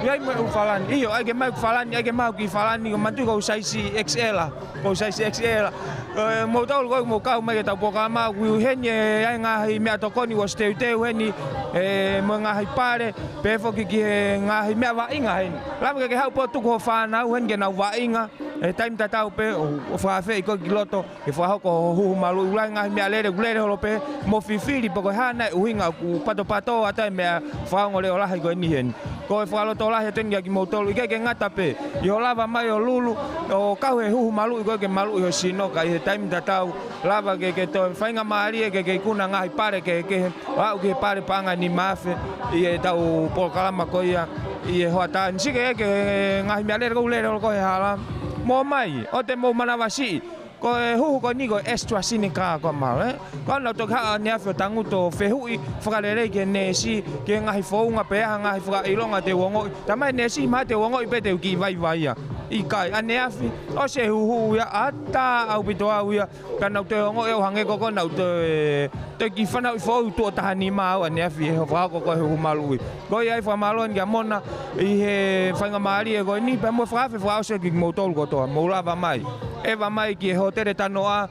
ʻi ai mo e ʻū falani. ʻIo, ʻai ke maʻu e ʻū falani, ʻai ke maʻu e kiʻi falani, ko e manatuʻi ko e size X L, ko e size X L. Ē, moutolu ko ē ʻoku mou kau mai ki heʻetau polokalama, ʻoku ʻi heni e ngaahi meʻatokoni kuo ʻosi teuteu heni, ē, mo e ngaahi pale, pehē foki ki he ngaahi meʻa vaʻinga heni. Lava ke ke haʻu pē ʻo tuku ho fānau heni ke nau vaʻinga, he taimi tatau pē ʻo, ʻo fakaafeʻi koe ki loto, ke fakahoko ho huhu maluʻi. ʻOku lahi e ngaahi meʻalele, ʻoku lele holo pē mo fifili pe ko e hā nai e ʻuhinga ʻoku patopato atu ai e meʻa fakaongo leʻo lahi ko eni heni. Ko e fakalotolahi atu eni kia kimoutolu, ʻikai ke ngata pē ʻi hoʻo lava mai ʻo lulu ʻo kau he huhu maluʻi ko ē ke maluʻi ho sino, ka ʻi he taimi tatau lava ke ke toe faingamālie ke ke ikuna e ngaahi pale kehekehe ʻo aʻu ki he pale paʻanga ʻe nima afe ʻi heʻetau polokalama ko ia ʻi he hoʻatā ni. Sio ki he ngaahi meʻalele ʻoku lele holo ko ē he hala. Mou ō mai, ʻoua te mou manavasiʻi. Ko e huhu ko eni ko e AstraZeneca ko ē, mālō, ē? Ko ʻenau toki haʻu ʻaneafi ʻo tangutu ʻo fehuʻi fakalelei ki he neesi, ki he ngaahi founga pe ha ngaahi fakaʻilonga te u ongoʻi. Talamai e neesi mahalo te u ongoʻi pē te u kiʻi vaivai ia. ʻIkai, ʻaneafi, ʻosi e huhu ia, ʻatā ʻaupito au ia. Ka naʻa ku toe ongoʻi au hangē ko ē naʻa ku toe, toe kiʻi fanauʻi foʻou tuʻo taha nima au ʻaneafi he hoʻo fakahoko ko ē e huhu maluʻi. Ko ia ai e fakamālō eni kia Mona ʻi he faingamālie ko eni, pea mo e fakaafe fakaʻosi ki kimoutolu kotoa. Mou lava mai. ʻEva mai ki he Hōtele Tanoa.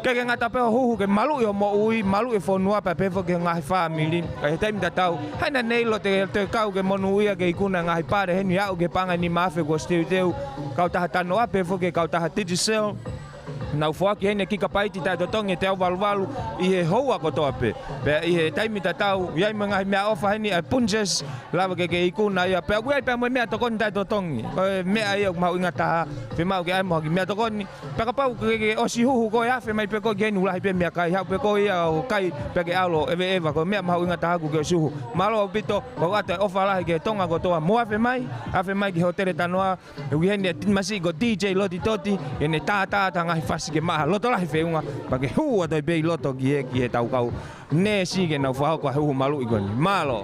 ʻIkai ke ngata pē hoʻo huhu ke maluʻi hoʻo moʻui, maluʻi e fonua pea pehē foki ki he ngaahi fāmili. Ka ʻi he taimi tatau, haʻu ʻanenai ʻo te, te kau ke monūʻia ke ikuna e ngaahi pale heni aʻu ki he paʻanga ʻe nima afe kuo ʻosi teuteu. Kautaha Tanoa pehē foki ki he kautaha Digicel. Nau foaki heni e kikapaiti taʻetotongi ʻe teau valu valu ʻi he houa kotoa pē. Pea ʻi he taimi tatau, ʻi ai mo e ngaahi meʻaʻofa heni ʻa e Punjas, lava ke ke ikuna ia. Pea ʻoku ʻi ai pē mo e meʻatokoni taʻetotongi. Ko e meʻa ia ʻoku mahuʻinga taha, fiemaʻu ke ʻai mo ha kiʻi meʻatokoni. Pea kapau ke ke ʻosi huhu koe, afe mai pē koe ki heni, ʻoku lahi pē e meʻakai, haʻu pē koe ia ʻo kai pea ke ʻalu ʻo ʻeveʻeva. Ko e meʻa mahuʻinga taha ʻoku ke ʻosi huhu. Mālō ʻaupito, ʻoku ʻoatu e ʻofa lahi ki he Tonga kotoa. Mou afe mai, afe mai ki he Hōtele Tanoa. ʻOku ʻi heni e tini masiʻi ko D J Loti Toti, ʻi heʻene tātā atu e ngaahi fasi ke maʻa ha loto lahi feʻunga, pea ke hū atu ai pē ʻi loto ki he, ki heʻetau kau neesi ke nau fakahoko e huhu maluʻi ko eni. Mālō.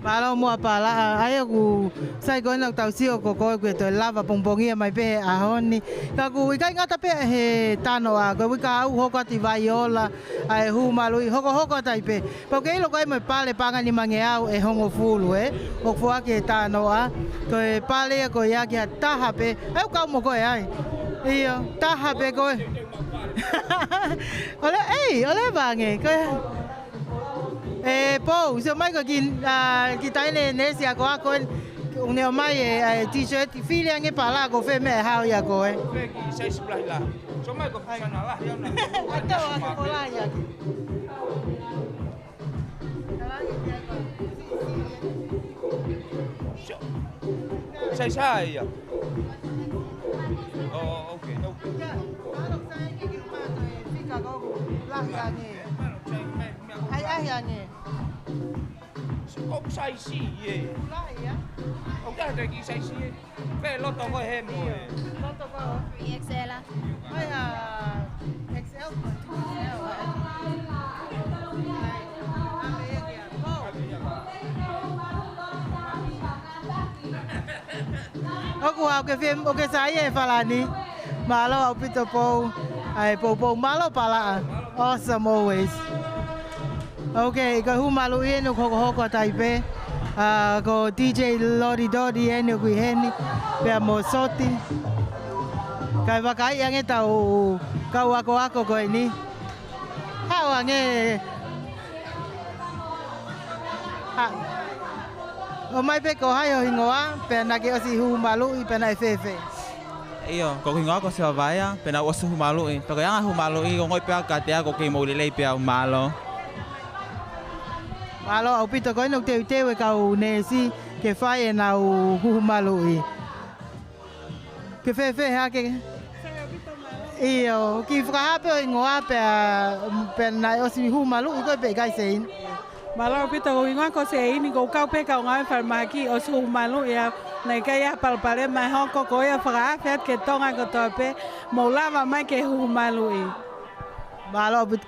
Mālō muʻa Palaʻa, ʻa ia ʻoku sai ko ena ʻoku tau sio ko koe ʻoku ke toe lava pongipongia mai pē he ʻaho ni. Ka ʻoku ʻikai ngata pē he Tanoa, ko e uike ʻe ua ʻoku hoko atu ʻi Vaiola ʻa e huhu maluʻi, hokohoko atu ai pē. Pea ʻoku ke ʻilo ko e ʻai mo e pale paʻanga ʻe nimangeau ʻe hongofulu, ē? ʻOku foaki ʻe Tanoa. Ko e pale ia ko ia ki ha taha pē. ʻE u kau mo koe ai. ʻIo, taha pē koe. ʻOle, ei, ʻoua leva ange, koe. ʻE, Pou, sio mai ko e kiʻi, ʻa, kiʻi taʻahine neesi akoako eni, ʻoku ne ʻomai e, ʻa e t-shirt, fili ange pala ko fē meʻa ʻe hao ia koe. Fē kiʻi size lahi lahi. Sio mai ko e size lahi ʻona. ʻAi tau ake ko lahi ake. Sio. Size hā ia? Oh, okay, okay. ʻAi, ʻai ange. ʻOku size ia. ʻOku ʻi ai e kiʻi size ia. Pē loto ko e hemo e. Loto ko e three X L. ʻAi, ʻa, X L. ʻOku hau ke fiem, ʻoku ke sai e falani. Mālō ʻaupito Pou. ʻAi, Pou, Pou, mālō palaʻa. Awesome always. Okay, ko e hū maluʻi eni ʻoku hokohoko atu ai pē. ʻA, ko DJ Lodi Dodi eni ʻoku ʻi heni. Pea mo Soti. Kae vakaiʻi ange ʻetau kau akoako ko eni. Haʻu ange. Ha. ʻOmai pē ko hai ho hingoa, pea naʻa ke ʻosi hū maluʻi, pea naʻe fēfē? ʻIo, ko hoku hingoa ko Sevavaia, pea naʻa ku ʻosi hū maluʻi. Pea ko e anga hū maluʻi, ʻoku ongoʻi pē au kiate au ʻoku kei mou lelei pē au, mālō. Mālō ʻaupito, ko eni ʻoku teuteu e kau neesi ke fai ʻenau huhu maluʻi. Ke fēfē hake? ʻIo, kiʻi fakahā pē ho hingoa pea, pea naʻe ʻosi hū maluʻi koe pe ʻikai Seini? Mālō ʻaupito, ko hoku hingoa ko Seini, ʻoku ou kau pē he kau ngāue falemahaki, ʻosi hū maluʻi au, naʻe ʻikai ha palopalema ʻe hoko, ko ia fakaafe atu ki Tonga kotoa pē, mou lava mai ke hū maluʻi. Mālō ʻaupito.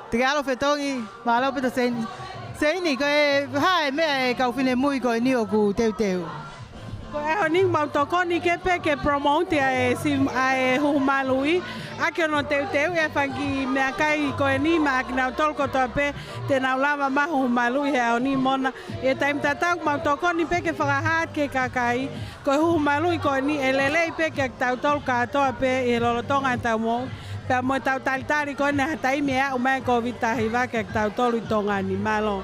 Te ke ʻalu ʻo fetongi, mālō ʻaupito Seini. Seini, ko e hā e meʻa e kau finemui ko eni ʻoku teuteu? Ko e ʻaho ni mau tokoni ke pē ke promote ʻa e sim-, ʻa e huhu maluʻi, ʻaki hono teuteu e fanga kiʻi meʻakai ko eni maʻa kinautolu kotoa pē te nau lava mai huhu maluʻi he ʻaho ni mo na. ʻI he taimi tatau mau tokoni pē ke fakahā ki he kakai, ko e huhu maluʻi ko eni ʻe lelei pē kiate kitautolu kātoa pē ʻi he lolotonga ʻetau moʻui. Pea mo ʻetau talitali ko eni ha taimi ʻe aʻu mai e Kōviti taha hiva kiate kitautolu ʻi Tonga ni. Mālō.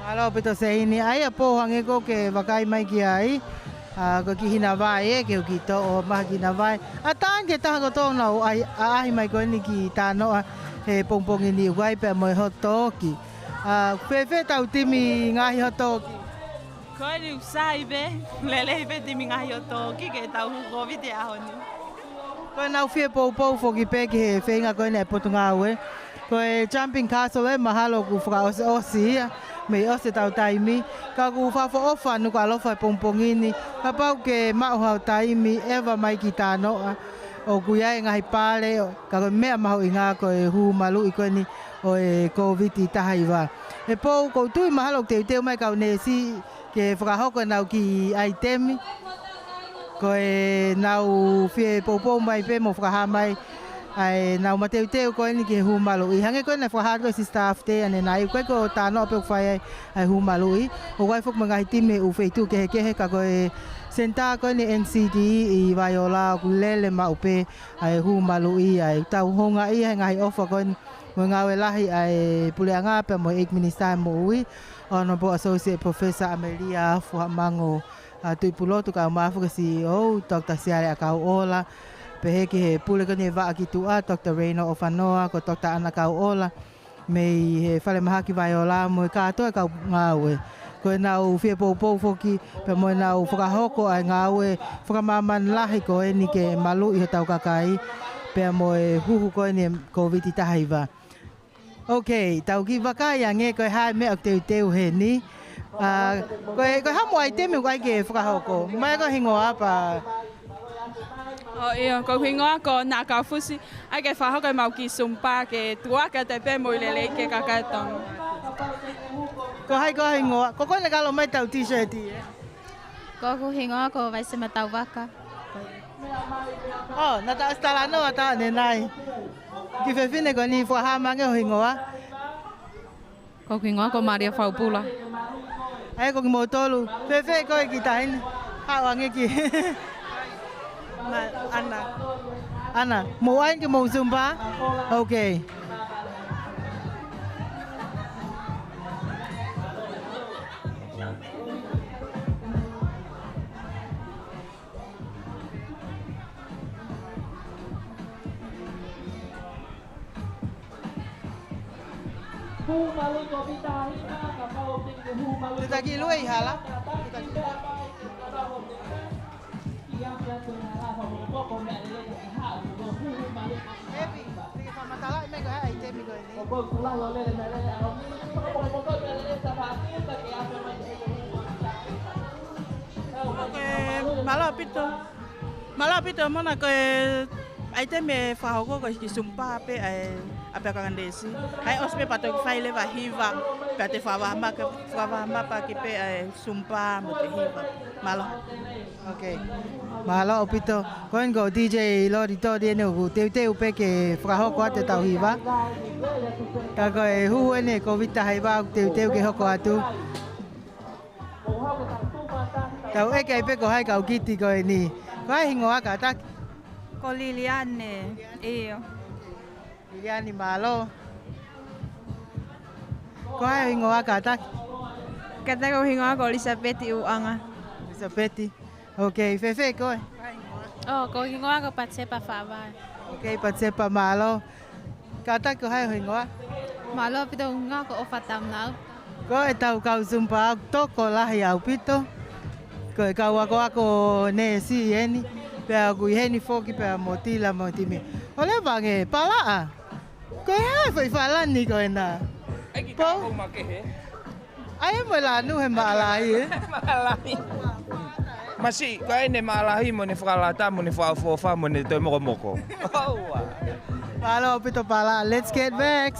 Mālō ʻaupito Seini. ʻAi ʻa Pou hangē ko ē ke vakai mai ki ai. ʻA, ko e kiʻi hina vai ē, ke u kiʻi toʻo mai ha kiʻi hina vai. ʻAtā ange ki he taha kotoa ʻoku nau ʻai, ʻaʻahi mai ko eni ki Tānoʻa he pongipongi ni ʻoku ʻai pea mo e hot dog. ʻA, fēfē ʻetau timi ngaahi hot dog? Ko eni ʻoku sai pē, lelei pē timi ngaahi hot dog ki he tau huhu Kōviti he ʻaho ni. Ko ʻenau fie poupou foki pē ki he feinga ko eni ʻa e Potungāue. Ko e Jumping Castle ē, mahalo ʻoku fakaʻosiʻosi ia, mei ʻosi ʻetau taimi. Ka ʻoku fakaʻofoʻofa ʻa e nukuʻalofa he pongipongi ni, kapau ʻoku ke maʻu haʻo taimi ʻeva mai ki Tānoʻa. ʻOku ʻi ai e ngaahi pale, ka ko e meʻa mahuʻinga ko e huhu maluʻi ko eni ʻo e Kōviti taha hiva. ʻE Pou, ʻoku ou tui mahalo ʻoku teuteu mai e kau neesi ke fakahoko ʻenau kiʻi ʻaitemi. Ko ʻenau fie poupou mai pē mo fakahā mai ʻa ʻenau mateuteu ko eni ki he huhu maluʻi. Hangē ko ē naʻe fakahā atu ko e Sister Afte ʻanenai, ʻoku ʻikai ko Tānoʻa pē ʻoku fai ai ʻa e huhu maluʻi. ʻOku ʻi ai foki mo e ngaahi timi he ʻū feituʻu kehekehe ka ko e senitā ko eni N C D ʻi Vaiola ʻoku lele maʻu pē ʻa e huhu maluʻi ai. Tau houngaʻia he ngaahi ʻofa ko eni mo e ngāue lahi ʻa e puleʻanga pea mo e ʻEiki Minisitā ʻo e Moʻui, Honourable Associate Professor ʻAmelia Fuamango, ʻa, Tuʻipulotu, kae ʻumaʻā foki e C E O, Doctor Siale ʻAkauʻola, pehē ki he pule ko eni e Vaʻa ki Tuʻa, Doctor Reino ʻOfanoa, ko Doctor ʻAna ʻAkauʻola, mei he falemahaki Vaiola mo e kātoa e kau ngāue. Ko ʻenau fie poupou foki, pea mo ʻenau fakahoko ʻa e ngāue fakamāmani lahi ko eni ke maluʻi hotau kakai, pea mo e huhu ko eni e Kōviti taha hiva. Okay, tau kiʻi vakai ange ko e hā e meʻa ʻoku teuteu heni. ʻA, ko e, ko e hā mo e ʻaitemi ʻoku ʻai ke fakahoko? Mai ko e hingoa pē. ʻO ʻio, ko hoku hingoa ko Naʻa Kaufusi, ʻai ke fakahoko ʻemau kiʻi Zumba ke tuʻuaki atu pē moʻui lelei ki he kakai Tonga. Ko hai ko ho hingoa? Ko koe naʻe ʻalu mai ʻetau t-shirt ē? Ko hoku hingoa ko Vaisema Tauvaka. ʻŌ, naʻa ta ʻosi talanoa atu ʻanenai. Kiʻi fefine ko eni fakahā mai ange ho hingoa. Ko hoku hingoa ko Malia Faupula. ʻAi, ko kimoutolu. Fēfē koe kiʻi taʻahine? Haʻu ange ki. Ma, ʻAna. Ana, mou ʻai ke mou Zumba? Okay. Te taki lue ʻi hala. Te taki lue. Epi, te ke fakamatalaʻi mai ko e hā e ʻaitemi ko eni. Okay, mālō ʻaupito. Mālō ʻaupito Mona, ko e ʻaitemi ʻe fakahoko ko e kiʻi Zumba pē ʻa e ʻapiako ʻa Nesi. ʻAi ʻosi pē pea toki fai leva hiva, pea te fakavahamaka, fakavahamaka pē ʻa e Zumba mo e hiva. Mālō. Okay. Mālō ʻaupito. Ko eni ko D J Lori Toli eni ʻoku teuteu pē ke fakahoko atu ʻetau hiva. Ka ko e hū eni e Kōviti taha hiva ʻoku teuteu ke hoko atu. Tau ʻeke ai pē ko hai kau kiti ko eni. Ko hai hingoa kātaki? Ko Liliane. ʻIo. Liliane, mālō. Ko hai hingoa kātaki? Kātaki ko e hingoa ko Elisapeti Uʻanga. Elisapeti. Okay, fēfē koe? Oh, ko e hingoa ko Patsepa Faʻavae. Okay, Patsepa, mālō. Kātaki, ko hai ho hingoa? Mālō ʻaupito, hingoa ko ʻOfa Taunau. Ko ʻetau kau Zumba ʻoku tokolahi ʻaupito. Ko e kau akoako Nesi eni. Pea ʻoku ʻi heni foki pea mo Tila mo e timi. ʻOleva ange, Palaʻa. Ko e hā e foʻi falani ko ena? ʻAi ki Pō? Ka ʻo makehe. ʻAi mo e lanu he maʻalahi, ē? Maʻalahi. Masiʻi, ko ʻene maʻalahi mo ʻene fakalata mo ʻene fakaʻofoʻofa mo ʻene toe mokomoko. Mālō ʻaupito Palaʻa. Let's get back.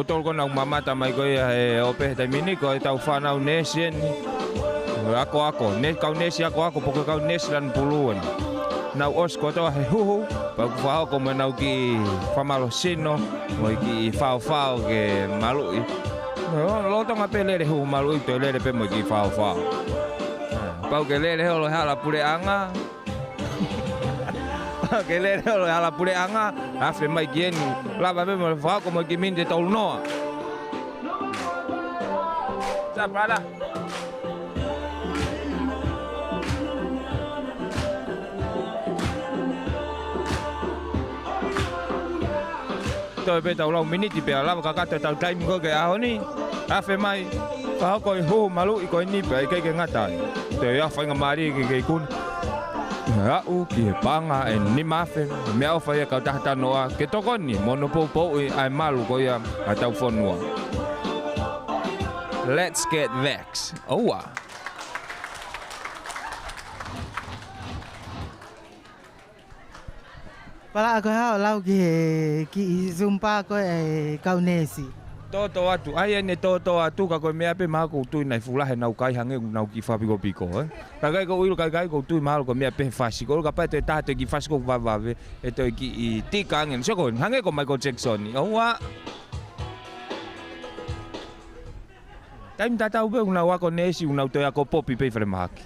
Tolu ko ē naʻa ku mamata mai ko ia he ope he taimi ni, ko ʻetau fānau neesi eni. Akoako, ne-, kau neesi akoako, pe ko e kau neesi lanu pulū eni. Naʻa nau ʻosi kotoa he huhu, pea ʻoku fakahoko mo ʻenau kiʻi fakamālohisino, mo e kiʻi faofao ke maluʻi. Lo-, lolotonga pē lele huhu maluʻi, toe lele pē mo e kiʻi faofao. Pau ke lele holo he hala puleʻanga. Ke lele holo he hala puleʻanga, afe mai ki eni, lava pē mo e fakahoko mo e kiʻi miniti ʻe tolu noa. Sa pala. Toe pē ʻetau lau miniti pea lava kakato ʻetau taimi ko ē ki he ʻaho ni. Afe mai, fakahoko e huhu maluʻi ko eni pea ʻikai ke ngata ai. Toe ʻi ai ha faingamālie ke ke ikuna. Aʻu ki he paʻanga ʻe nima afe, meʻaʻofa ia kautaha Tanoa, ke tokoni mo hono poupouʻi ʻa e malu ko ia ʻa ʻetau fonua. Let's get vax. ʻOua. Palaʻa, ko e hā hoʻo lau ki he kiʻi Zumba ko ē ʻa e kau neesi? Tōtōatu, ʻa ia ʻene tōtōatu, ka ko e meʻa pē mahalo ʻoku ou tui naʻe fuʻu lahi ʻenau kai hangē ʻoku nau kiʻi fakapikopiko, ē? Ka ʻikai ke u ʻilo, ka ʻikai ke u tui mahalo ko e meʻa pē he fasi, ko e ʻulu kapau ʻe toe ʻi ai ha toe kiʻi fasi ʻoku vavevave, ʻe toe kiʻi tika ange, sio ko eni, hangē ko Michael Jackson, ʻoua. Taimi tatau pē ʻoku nau ako neesi, ʻoku nau toe ako popi pē ʻi falemahaki.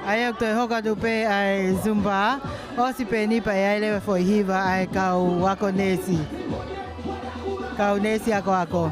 ʻA ia ʻoku toe hoko atu pē ʻa e Zumba, ʻosi pē eni pea ʻe ʻi ai leva e foʻi hiva ʻa e kau ako neesi. Kau neesi akoako.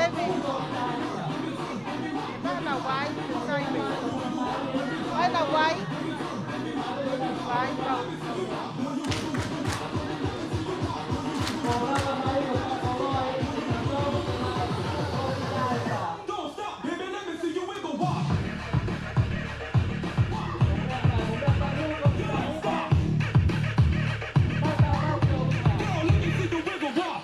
Evi. Nana wai, sai me. Nana wai. Wai, wai. Don't stop, baby, let me see you wiggle. Walk. Don't stop. Girl, let me see you wiggle. Walk.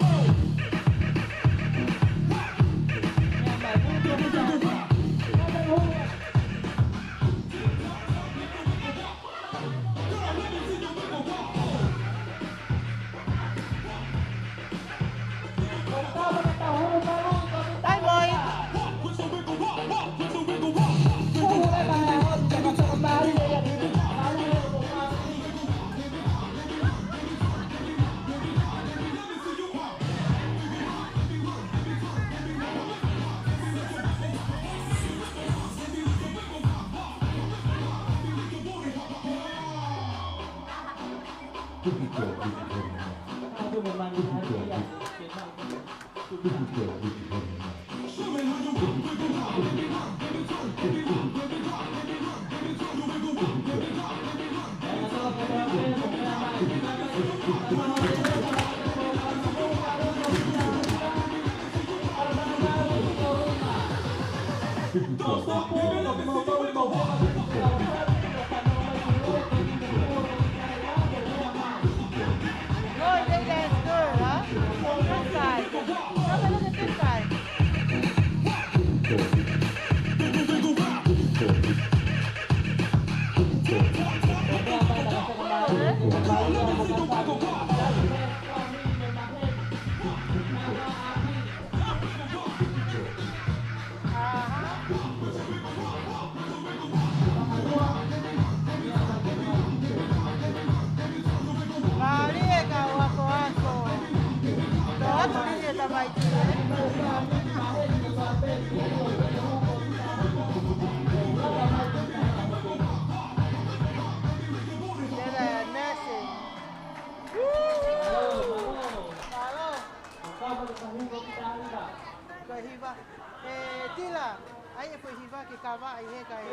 Girl, let me see you wiggle. Walk. Ai, moi. Don't stop, baby, let me see you wiggle. Walk. Oh, they dance good, huh? This guy. Have a look at this guy. Mālie e kau akoako. Tō atu lili e tamaiki, ē? Tēlā e nesi. Mālō. Ko e hiva. ʻE Tila, ʻai e foʻi hiva ke kava ai he ka e,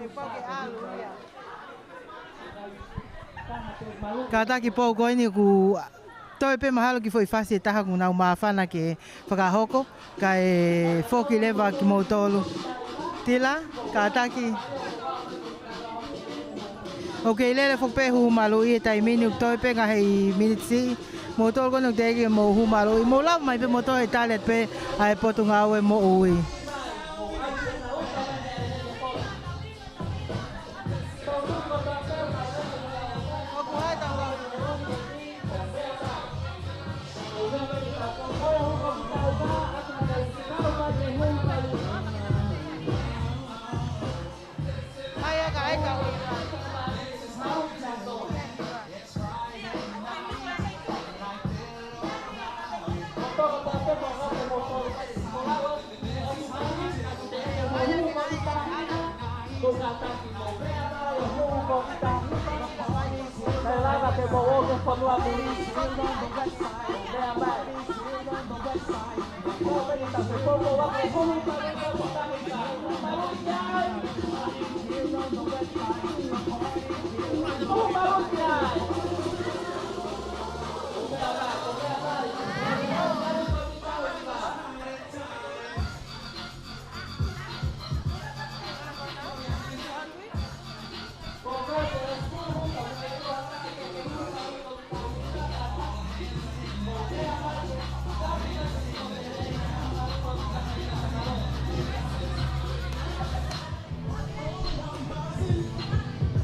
he pau ke ʻalu ia. Kātaki, pō ko eni ʻoku toe pē mahalo ki foʻi fasi ʻe taha ʻoku nau māfana ke fakahoko, kae foki leva kimoutolu. Tila, kātaki. ʻOku kei lele foki pē hū maluʻi he taimi ni, ʻoku toe pē ngaahi miniti siʻi. Moutolu ko eni ʻoku teʻeki ke mou hū maluʻi. Mou lava mai pē moutolu he tali atu pē ʻa e Potungāue Moʻui.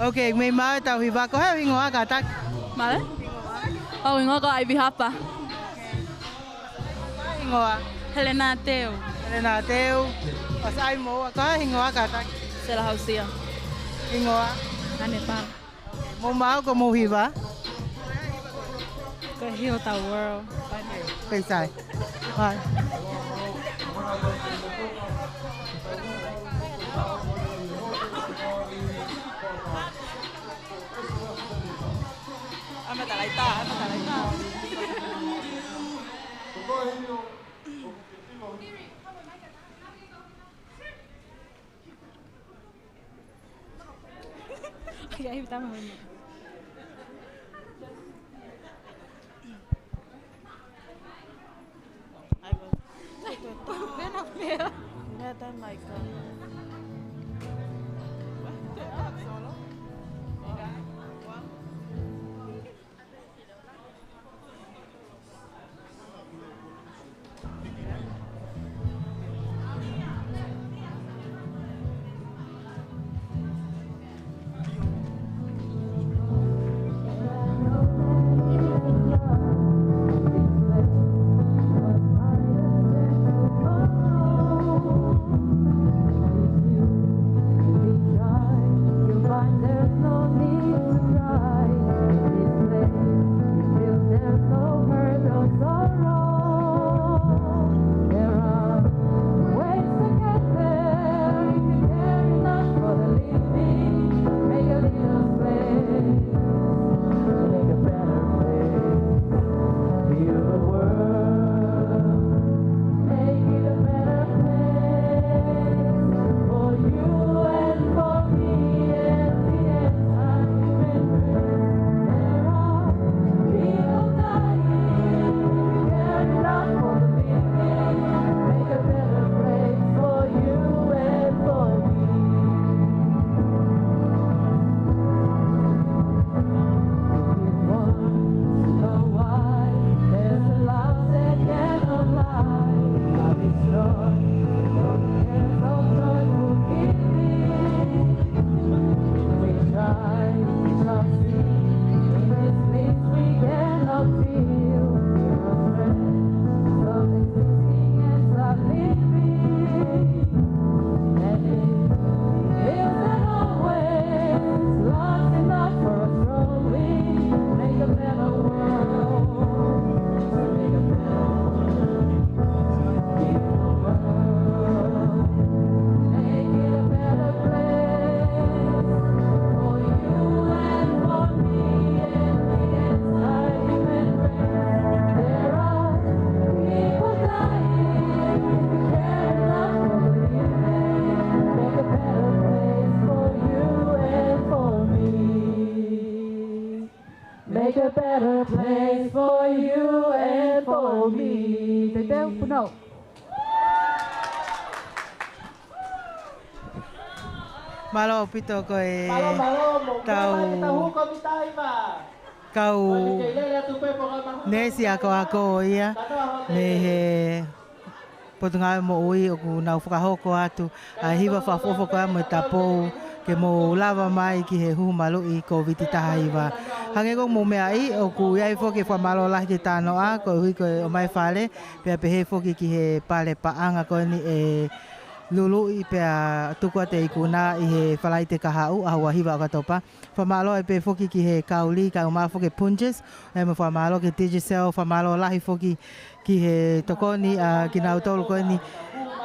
Ok, mei maʻu ʻetau hiva. Ko e hā ho hingoa, kātaki? Mālō. Hoku hingoa ko Ivy Harper. Hingoa? Helena Teu. Helena Teu. ʻOsi ʻai moua. Ko e hā ho hingoa, kātaki? Sela Hausia. Hingoa? Ane Pala. Mou maʻu ko hoʻomou hiva? Heal the world. Pei sai. Hai. Ama talaita, ama talaita. Ai, ai, tama hono. Ai, ko. Pena, pena. Neta, Michael. Make a better place for you and for me. Mālō ʻaupito ko e tau kau neesi akoako ia mei he Potungāue Moʻui ʻoku nau fakahoko atu ʻa e hiva fakaʻofoʻofa ko ia mo e tapou ke mou lava mai ki he huhu maluʻi Kōviti taha hiva. Hangē ko ʻeku meaʻi, ʻoku ʻi ai foki e fakamālō lahi ki he talanoa, koeʻuhi ko e ʻomai fale, pea pehē foki ki he pale paʻanga ko eni ʻe luluʻi pea tuku atu e ikuna ʻi he Falaite kahaʻu, ʻaho ua hiva ʻOkatopa. Fakamālō ai pē foki ki he kau lī, kae ʻumaʻā foki e Punjas, ʻa ia mo e fakamālō ki he Digicel, fakamālō lahi foki ki he tokoni ʻa kinautolu ko eni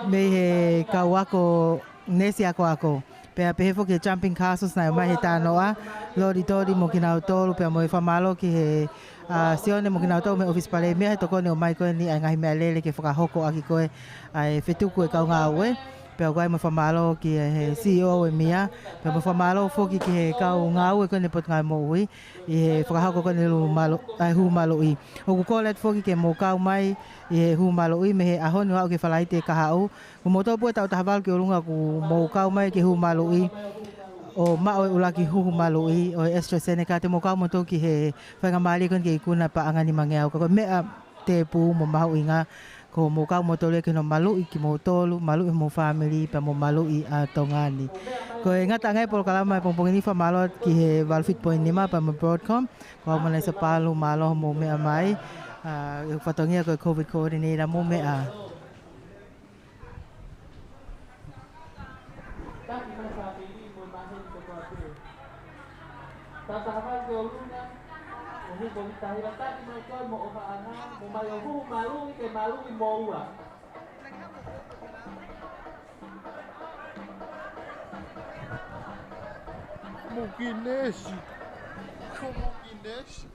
mei he kau ako neesi akoako. Pea pehē foki e Jumping Castles naʻe ʻomai he talanoa, Loli Toli mo kinautolu, pea mo e fakamālō ki he, ʻa, Sione mo kinautolu mei he ʻŌfisi Palēmia he tokoni ʻomai ko eni ʻa e ngaahi meʻalele ke fakahoko ʻaki ko ē ʻa e fetuku e kau ngāue. Pea ʻoku ʻi ai mo e fakamālō ki he C E O ʻo e M I A, pea mo e fakamālō foki ki he kau ngāue ko eni Potungāue Moʻui ʻi he fakahoko ko eni e huhu malu-, ʻa e huhu maluʻi. ʻOku kole atu foki ke mou kau mai ʻi he huhu maluʻi mei he ʻaho ni ʻo aʻu ki he Falaite kahaʻu. Ko moutolu pē ʻe taʻu taha valu ki ʻolunga ʻoku mou kau mai ki he huhu maluʻi ʻo maʻu e ʻuluaki huhu maluʻi ʻo e AstraZeneca, te mou kau moutolu ki he faingamālie ko eni ke ikuna paʻanga nimangeau. Ka ko e meʻa tēpū mo mahuʻinga, ko hoʻomou kau moutolu ia ke nau maluʻi kimoutolu, maluʻi homou fāmili, pea mo maluʻi ʻa Tonga ni. Ko e ngataʻanga ia e polokalama e pongipongi ni, fakamālō ki he valu fitu poini nima pea mo Broadcom, ko au Manaisa Palu, mālō hoʻomou meʻa mai, ʻa, ʻeku fatongia ko e COVID coordinator, mou meʻa. Taki mai fāmili mo e maheni kotoa pē. Taʻu taha valu ki ʻolunga, ʻo Ko kita hiva taki mai koe mo ʻofaʻanga, mo mai ʻo huhu maluʻi ke maluʻi moua. Mukinesi. Ko Mukinesi.